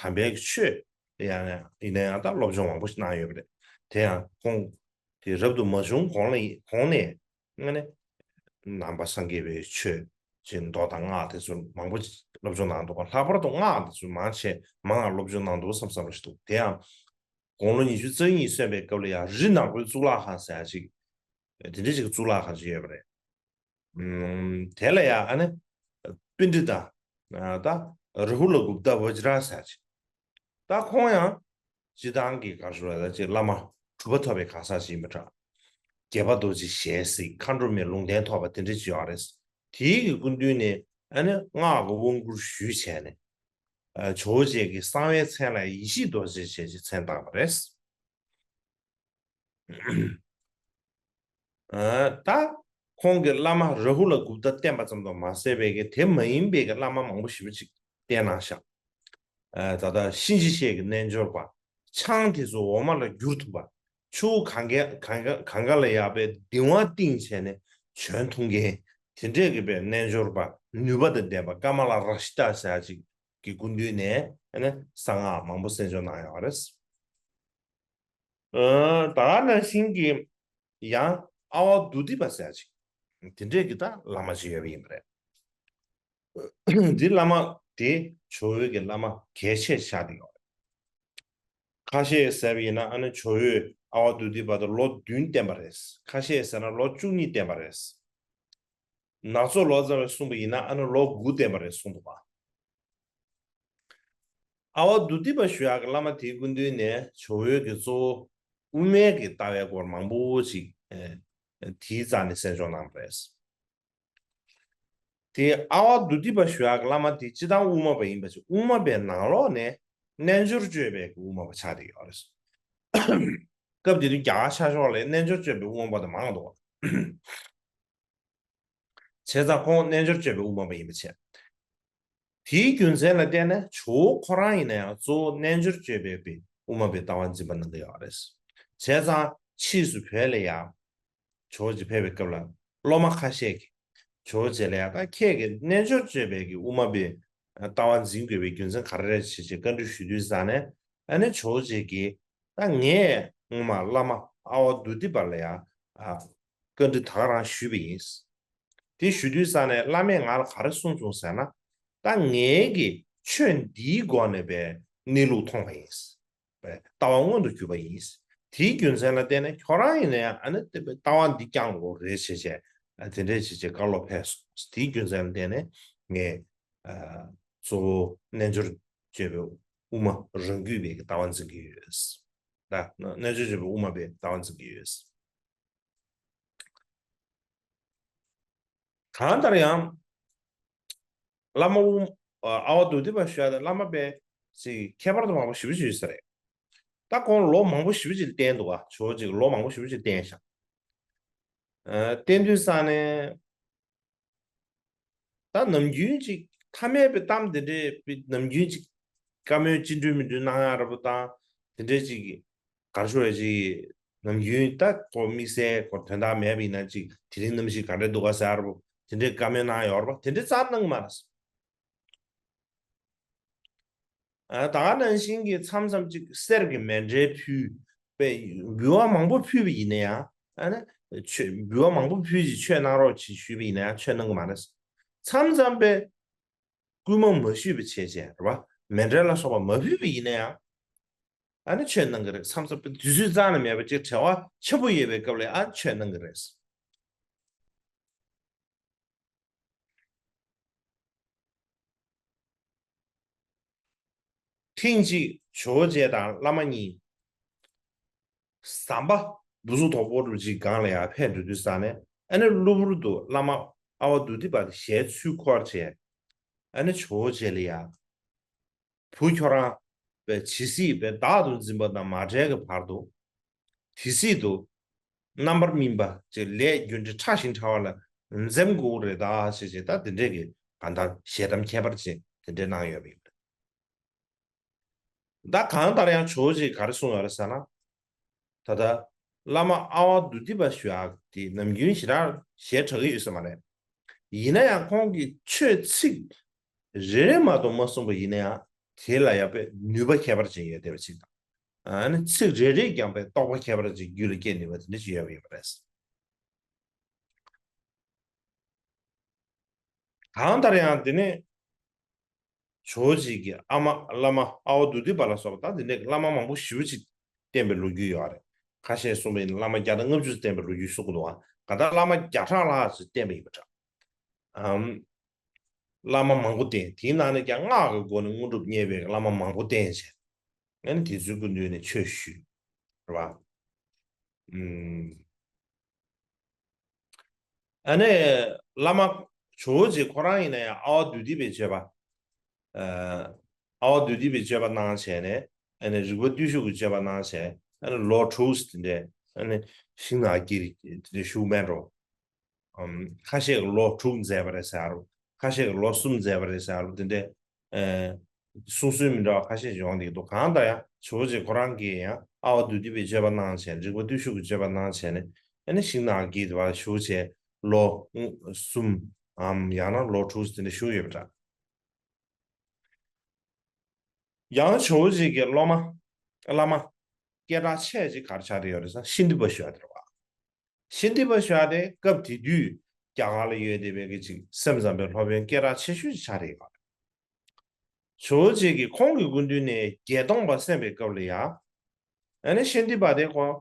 དམ་པའི་ཆོས་ཡང་ན་ཡིན་ན་ཡང་ད་སློབ་སྦྱོང་མང་པོ་ཞིག་གནང་ཡོད་པ་རེད། དེ་ཡང་ཁོང་དེ་རབ་ཏུ་མ་བྱུང་གོང་ལ་གོང་ནས་ནི་ནང་པ་སངས་རྒྱས་པའི་ཆོས་ཀྱི་མདོ་དང་སྔགས་དེ་ཚོ་མང་པོ་སློབ་སྦྱོང་གནང་འདུག་ལྷག་པར་དུ་སྔགས་དེ་ཚོ་མང་ཆེ་མང་བ་སློབ་སྦྱོང་གནང་འདུག་བསམ་བསམ་ཞིག་འདུག་དེ་ཡང་དགུང་ལོ་ཉི་ཤུ་རྩ་གཉིས་སོན་པའི་སྐབས་ལ་ཡང་རི་ནག་པོའི་གཙུག་ལག་ཁང་ཟེར་ཡ་ཅིག་དེ་འདྲ་ཅིག་གཙུག་ལག་ཁང་ཅིག་ཡོད་པ་རེད། ཨུམ། དེ་ལ་ཡང་ཨ་ནི་པཎྜི་ཏ་ད་རཱ་ཧུ་ལ་གུཔྟ་བཛྲ་ཟེར་ཅིག་ད་ཁོང་ཡང་སྤྱི་བཏང་གི་ག་རེ་ཞུ་དགོས་རེད་ཅིག་བླ་མ་གྲུབ་པ་ཐོབ་པའི་གང་ཟག་ཅིག་ཡིན་པ་འདྲ། དགྱེས་པ་རྡོ་རྗེ་ཞལ་གཟིགས་མཁའ་འགྲོ་མའི་ལུང་བསྟན་ཐོབ་པ་དེ་འདྲ་ཅིག་ཡོད་རེད། དེའི་གི་སྐུ་མདུན་ནས་ཨ་ནི་སྔགས་ཀྱི་དབང་བསྐུར་ཞུས་བྱས་ནས་ཇོ་བོ་རྗེ་གི་གསང་བའི་མཚན་ལ་ཡེ་ཤེས་རྡོ་རྗེ་ཞེས་ཀྱི་མཚན་བཏགས་པ་རེད། ད་ཁོང་གིས་བླ་མ་རཱ་ཧུ་ལ་གུཔྟ་བསྟེན་པ་ཙམ་དུ་མ་ཟད་པའི་གི་དེ་མ་ཡིན་པའི་གི་བླ་མ་མང་པོ་ཞེ་པོ་ཅིག་བསྟེན་གནང་ཤག་ད་ལྟ་གཤིན་རྗེ་གཤེད་ཀྱི་རྣལ་འབྱོར་པ། ཆང་དེ་ཚོ་འོ་མ་ལ་བསྒྱུར་ཐུབ་པ། ཆུ་བོ་གངྒཱ་གངྒཱ་གངྒཱ་ལ་ཡར་པའི་གདིང་བ་བཏིང་བྱས་ནས་བྱོན་ཐུབ་མཁན་དེ་འདྲས་ཀྱི་པའི་རྣལ་འབྱོར་པ་ནུས་པ་དང་ལྡན་པ་ཀ་མ་ལ་རཀྵི་ཏ་ཟེར་ཡ་ཅིག་གི་སྐུ་མདུན་ནས་ཨ་ནི་གསང་སྔགས་མང་པོ་གསན་སྦྱོང་གནང་ཡོད་རེད། ད་ག་ནང་བཞིན་གྱི་ཡང་ཨ་ཝ་དྷཱུ་ཏི་པ་ཟེར་ཅིག་དེ་འདྲས་ཀྱི་ད་བླ་མ་ཅིག་ཡོད་པ་ཡིན་པ་རེད། འདི་བླ་མ་དེ་ཇོ་བོའི་གི་བླ་མ་གལ་ཆེ་ཆགས་བསྡད་ཡོད་རེད། ཁ་ཤས་ཟེར་བ་ཡིན་ན་ཨ་ནི་ཇོ་བོས་ཨ་ཝ་དྷཱུ་ཏི་པ་དེ་ལོ་བདུན་བསྟེན་པ་རེད། ཁ་ཤས་ཟེར་ན་ལོ་བཅུ་གཉིས་བསྟེན་པ་རེད། ནག་ཚོ་ལོ་ཙཱ་བས་གསུངས་པ་ཡིན་ན་ཨ་ནི་ལོ་དགུ་བསྟེན་པ་རེད་གསུངས་འདུག་པ། ཨ་ཝ་དྷཱུ་ཏི་པ་ཞུ་ཡག་གི་བླ་མ་དེའི་སྐུ་མདུན་ནས་ཇོ་བོའི་གི་གཙོ་བོ་དབུ་མའི་གི་ལྟ་བའི་སྐོར་མང་པོ་ཅིག་ཨེ་དེའི་རྩ་ནས་གསན་སྦྱོང་གནང་བ་རེད། དེ་ཨ་ཝ་དྷཱུ་ཏི་པ་ཞུ་ཡག་གི་བླ་མ་དེ་སྤྱི་བཏང་དབུ་མ་པ་ཡིན་པ་ཅིག་དབུ་མ་པའི་ནང་ལོགས་ནས་རྣལ་འབྱོར་སྤྱོད་པའི་གི་དབུ་མ་པ་ཆགས་བསྡད་ཡོད་རེད། སྐབས་དེ་དུས་རྒྱ་གར་ཤར་ཕྱོགས་ལ་རྣལ་འབྱོར་སྤྱོད་པའི་དབུ་མ་པ་དེ་མང་འདུག་བྱས་ཙང་ཁོང་རྣལ་འབྱོར་སྤྱོད་པའི་དབུ་མ་པ་ཡིན་པ་བྱས། དེའི་རྒྱུ་མཚན་ལ་བརྟེན་ནས་ཇོ་བོ་ཁོ་རང་ཡིན་ན་ཡང་གཙོ་བོ་རྣལ་འབྱོར་སྤྱོད་པའི་དབུ་མ་པའི་ལྟ་བ་འཛིན་པ་གནང་གི་ཡོད་རེད། བྱས་ཙང་ཕྱིས་སུ་བོད་ལ་ཡང་ཇོ་བོ་རྗེ་ཕེབས་པའི་སྐབས་ལ་སློབ་མ་ཁ་ཤས་ཀྱིས་ཇོ་བོ་རྗེ་ལ་ཡང་ད་ཁྱེད་ཀྱིས་རྣལ་འབྱོར་སྤྱོད་པའི་གི་དབུ་མ་པའི་ལྟ་བ་འཛིན་དགོས་པའི་རྒྱུ་མཚན་ག་རེ་རེད་ཅེས་བཀའ་འདྲི་ཞུ་དུས་ཙང་ནས་ཨ་ནི་ཇོ་བོ་རྗེ་གིས་ད་ངས་སྔོན་མ་བླ་མ་ཨ་ཝ་དྷཱུ་ཏི་པ་ལ་ཡང་བཀའ་འདྲི་ད་ག་རང་ཞུས་པ་ཡིན། དེ་ཞུ་དུས་ཙང་ནས་བླ་མས་ང་ལ་ག་རེ་གསུངས་བྱུང་ཟེར་ན། ད་ངའི་གི་ཆོས་འདིའི་སྒོ་ནས་པའི་གནས་ལུགས་མཐོང་བ་ཡིན། པའི་ལྟ་བ་མངོན་དུ་གྱུར་པ་ཡིན། དེའི་རྒྱུ་མཚན་ལ་བརྟེན་ནས་ཁྱོད་རང་ཡིན་ན་ཡང་ཨ་ནི་ལྟ་བ་འདི་བསྐྱང་དགོས་རེད་ཅེས་བྱས་དེ་འདྲས་བྱས་བྱས་བཀའ་སློབ་ཕེབས་སོང་། དེའི་རྒྱུ་མཚན་ལ་བརྟེན་ནས་ངས་གཙོ་བོ་རྣལ་འབྱོར་སྤྱོད་པའི་དབུ་མ་རང་རྒྱུད་པའི་ལྟ་བ་འཛིན་གྱི་ཡོད། ད་རྣལ་འབྱོར་སྤྱོད་པའི་དབུ་མ་པའི་ལྟ་བ་འཛིན་གྱི་ཡོད། གང་ལྟར་ཡང་། བླ་མ་དབུ་ཨ་ཝ་དྷཱུ་ཏི་པ་ཞུ་ཡག་དང་བླ་མ་པའི་ཅིག་ཁྱད་པར་དུ་མང་པོ་ཞེ་པོ་ཅིག་ཡོད་ས་རེད། ད་ཁོང་ལོ་མང་པོ་ཞེ་པོ་ཅིག་བསྟེན་འདུག་ག་ཇོ་བོ་ཅིག་ལོ་མང་པོ་ཞེ་པོ་ཅིག་བསྟེན་ཤག་ཨ་བསྟེན་དུས་ཙང་ནས། ད་ནམ་རྒྱུན་ཅིག་ཐ་མལ་པའི་གཏམ་དེ་འདྲས་པའི་ནམ་རྒྱུན་ཅིག་བཀའ་མོལ་ཅི་འདྲ་མི་འདྲ་གནང་ཡག་འདྲ་པོ་དང་དེ་འདྲས་ཅིག་ག་རེ་ཞུ་དགོས་རེད་ཅིག་ནམ་རྒྱུན་ད་ཁོ་དམིགས་བསལ་ཁོ་དོན་དག་མེད་པ་ཡིན་ན་ཅིག་དེ་རིང་གནམ་གཤིས་ག་འདྲས་འདུག་ག་ཟེར་ཡག་འདྲ་པོ་དེ་འདྲས་བཀའ་མོལ་གནང་ཡོད་རེད་པ། དེ་འདྲས་ཙམ་གནང་གི་མ་རེད། ཨ་ད་ག་ནང་བཞིན་གྱི་མཚམས་མཚམས་ཅིག་གསེར་གྱི་མཎྜལ་ཕུལ་བས་འབུལ་བ་མང་པོ་ཕུལ་བ་ཡིན་ན་ཡང་ཨ་ནི་ཆོས་འབུལ་བ་མང་པོ་ཕུལ་ཅིག་ཆོས་གནང་རོགས་ཅིག་ཞུས་པ་ཡིན་ན་ཡང་ཆོས་གནང་གི་མ་རེད། མཚམས་མཚམས་པས་སྐུལ་མ་མ་ཞུས་པ་བྱས་བྱས་རེད་པ། མཎྜལ་ལ་སོགས་པ་མ་ཕུལ་བ་ཡིན་ན་ཡང་ཨ་ནི་ཆོས་གནང་གི་རེད། མཚམས་མཚམས་པས་དུས་ཚོད་རྩ་ནས་མེད་པ་ཅིག་བྲེལ་བ་ཆེན་པོ་ཡོད་པའི་སྐབས་ལ་ཨ་ཆོས་གནང་གི་རེད། ཐེངས་གཅིག་ཇོ་བོ་རྗེ་དང་བླ་མ་གཉིས་ཟམ་པ་བུ་ཚུགས་དོག་པོ་འདྲ་ཅིག་སྒང་ལ་ཡར་ཕེབས་འགྲོ་དུས་ཙང་ནས་ཨ་ནི་གློ་བུར་དུ་བླ་མ་ཨ་ཝ་དྷཱུ་ཏི་པ་དེ་ཞལ་ཚུར་འཁོར་བྱས་ཨ་ནི་ཇོ་བོ་རྗེ་ལ་ཡར། བུ་ཁྱོད་རང་པའི་ཇི་སྲིད་པའི་བདག་ཏུ་འཛིན་པ་དང་མ་བྲལ་གྱི་བར་དུ། དེ་སྲིད་དུ་རྣམ་པར་སྨིན་པ་ཅེས་ལས་རྒྱུ་འབྲས་ཕྲ་ཞིང་ཕྲ་བ་ལ་འཛེམ་དགོས་རེད་ད་ཞེས་བྱས་ད་དེ་འདྲས་ཀྱི་གང་ལྟར་ཞལ་གདམས་ཁྱད་པར་ཅན་དེ་འདྲས་གནང་ཡོད་པ་ཡིན། ད་གང་ལྟར་ཡང་ཇོ་བོ་རྗེས་ག་རེ་གསུངས་ཡོད་རེད་ཟེར་ན། ད་ལྟ་བླ་མ་ཨ་ཝ་དུ་ཏི་པ་ཞུ་ཡག་དེ་ནམ་རྒྱུན་ཞེ་དྲག་ཞེ་དྲག་གི་ཡོད་ས་མ་རེད། ཡིན་ན་ཡང་ཁོང་གིས་ཆོས་ཚིག་རེ་རེ་མ་གཏོགས་མ་གསུངས་པ་ཡིན་ན་ཡང་དེ་ལ་ཡང་དཔེ་ནུས་པ་ཁྱད་པར་ཅན་ཡོད་བསྡད་པ་ཅིག་དང་། ཨ་ནི་ཚིག་རེ་རེས་ཀྱང་དཔེ་རྟོགས་པ་ཁྱད་པར་ཅན་རྒྱུད་ལ་སྐྱེ་ནུས་པ་དེ་འདྲ་ཅིག་ཡོད་པ་ཡིན་པ་རེད། གང་ལྟར་ཡང་དེ་ནས་ཇོ་བོ་རྗེ་གིས་ཨ་མ་བླ་མ་ཨ་ཝ་དུ་ཏི་པ་ལ་སོགས་པ་ད་དེ་འདྲའི་བླ་མ་མང་པོ་ཞེ་པོ་ཅིག་བསྟེན་པའི་ལོ་རྒྱུས་ཡོད་རེད། ཁ་ཤས་གསུངས་པ་ཡིན་ན་བླ་མ་བརྒྱ་དང་ལྔ་བཅུ་བསྟེན་པའི་ལོ་རྒྱུས་གསུང་གི་འདུག་ཨ། གང་ལྟར་བླ་མ་བརྒྱ་ཕྲག་ལྷག་ཅིག་བསྟེན་པ་ཡིན་པ་འདྲ། ཨམ། བླ་མ་མང་པོ་བསྟེན། དེའི་ནང་ནས་ཀྱང་སྔགས་ཀྱི་སྒོ་ནས་དངོས་གྲུབ་བརྙེས་པའི་བླ་མ་མང་པོ་བསྟེན་བྱས། ཨ་ནི་དེ་ཚོའི་སྐུ་མདུན་ནས་ཆོས་ཞུས། རེད་པ། ཨུམ། ཨ་ནི་བླ་མ་ཇོ་བོ་རྗེ་ཁོ་རང་ཡིན་ན་ཡང་ཨ་ཝ་དུ་ཏི་པའི་སྤྱོད་པ། ཨ་ཨ་ཝ་དུ་ཏི་པའི་སྤྱོད་པ་གནང་བྱས་ནས། ཨ་ནི་རིག་པ་བརྟུལ་ཞུགས་ཀྱི་སྤྱོད་པ་གནང་བྱས། ཨ་ནི་ལོ་དྲུག་དེ་འདྲས་ཨ་ནི་ཤིང་ནགས་དཀྱིལ་དེ་འདྲས་བཞུགས་མེད་འགྲོ། ཨམ། ཁ་ཤས་ཀྱིས་ལོ་དྲུག་མཛད་པ་རེད་ཟེར་རོ། ཁ་ཤས་ཀྱིས་ལོ་གསུམ་མཛད་པ་རེད་ཟེར་རོ། དེ་འདྲས་ཨ་གསུང་སྲོལ་མི་འདྲ་བ་ཁ་ཤས་ཡོང་བསྡད་ཀྱི་འདུག་གང་ལྟར་ཡང་ཇོ་བོ་རྗེ་ཁོ་རང་གིས་ཡང་ཨ་ཝ་དུ་ཏི་པའི་སྤྱོད་པ་གནང་བྱས། རིག་པ་བརྟུལ་ཞུགས་ཀྱི་སྤྱོད་པ་གནང་བྱས་ནས། ཨ་ནི་ཤིང་ནགས་དཀྱིལ་དུ་བཞུགས་བྱས་ལོ་གསུམ་ཨམ་ཡང་ན་ལོ་དྲུག་དེ་འདྲ་བཞུགས་ཡོད་པ་འདྲ། ཡང་ཇོ་བོ་རྗེ་གི་སློབ་མ་བླ་མ་སྐད་གྲགས་ཆེ་ཅིག་ག་རེ་ཆགས་བསྡད་ཡོད་རེད་ཟེར་ན་ཤཱནྟི་པ་ཞུ་བ་དེ་རེད་པ། ཤཱནྟི་པ་ཞུ་བ་དེ་སྐབས་དེ་དུས་རྒྱ་གར་ལ་ཡོད་བསྡད་པའི་གི་ཅིག་སེམས་ཙམ་པའི་སློབ་དཔོན་སྐད་གྲགས་ཆེ་ཤོས་ཅིག་ཆགས་བསྡད་ཡོད་རེད། ཇོ་བོ་རྗེ་གིས་ཁོང་གི་སྐུ་མདུན་ནས་བརྒྱད་སྟོང་པ་གསན་པའི་སྐབས་ལ་ཡང་། ཨ་ནི་ཤཱནྟི་པ་དེ་ཁོང་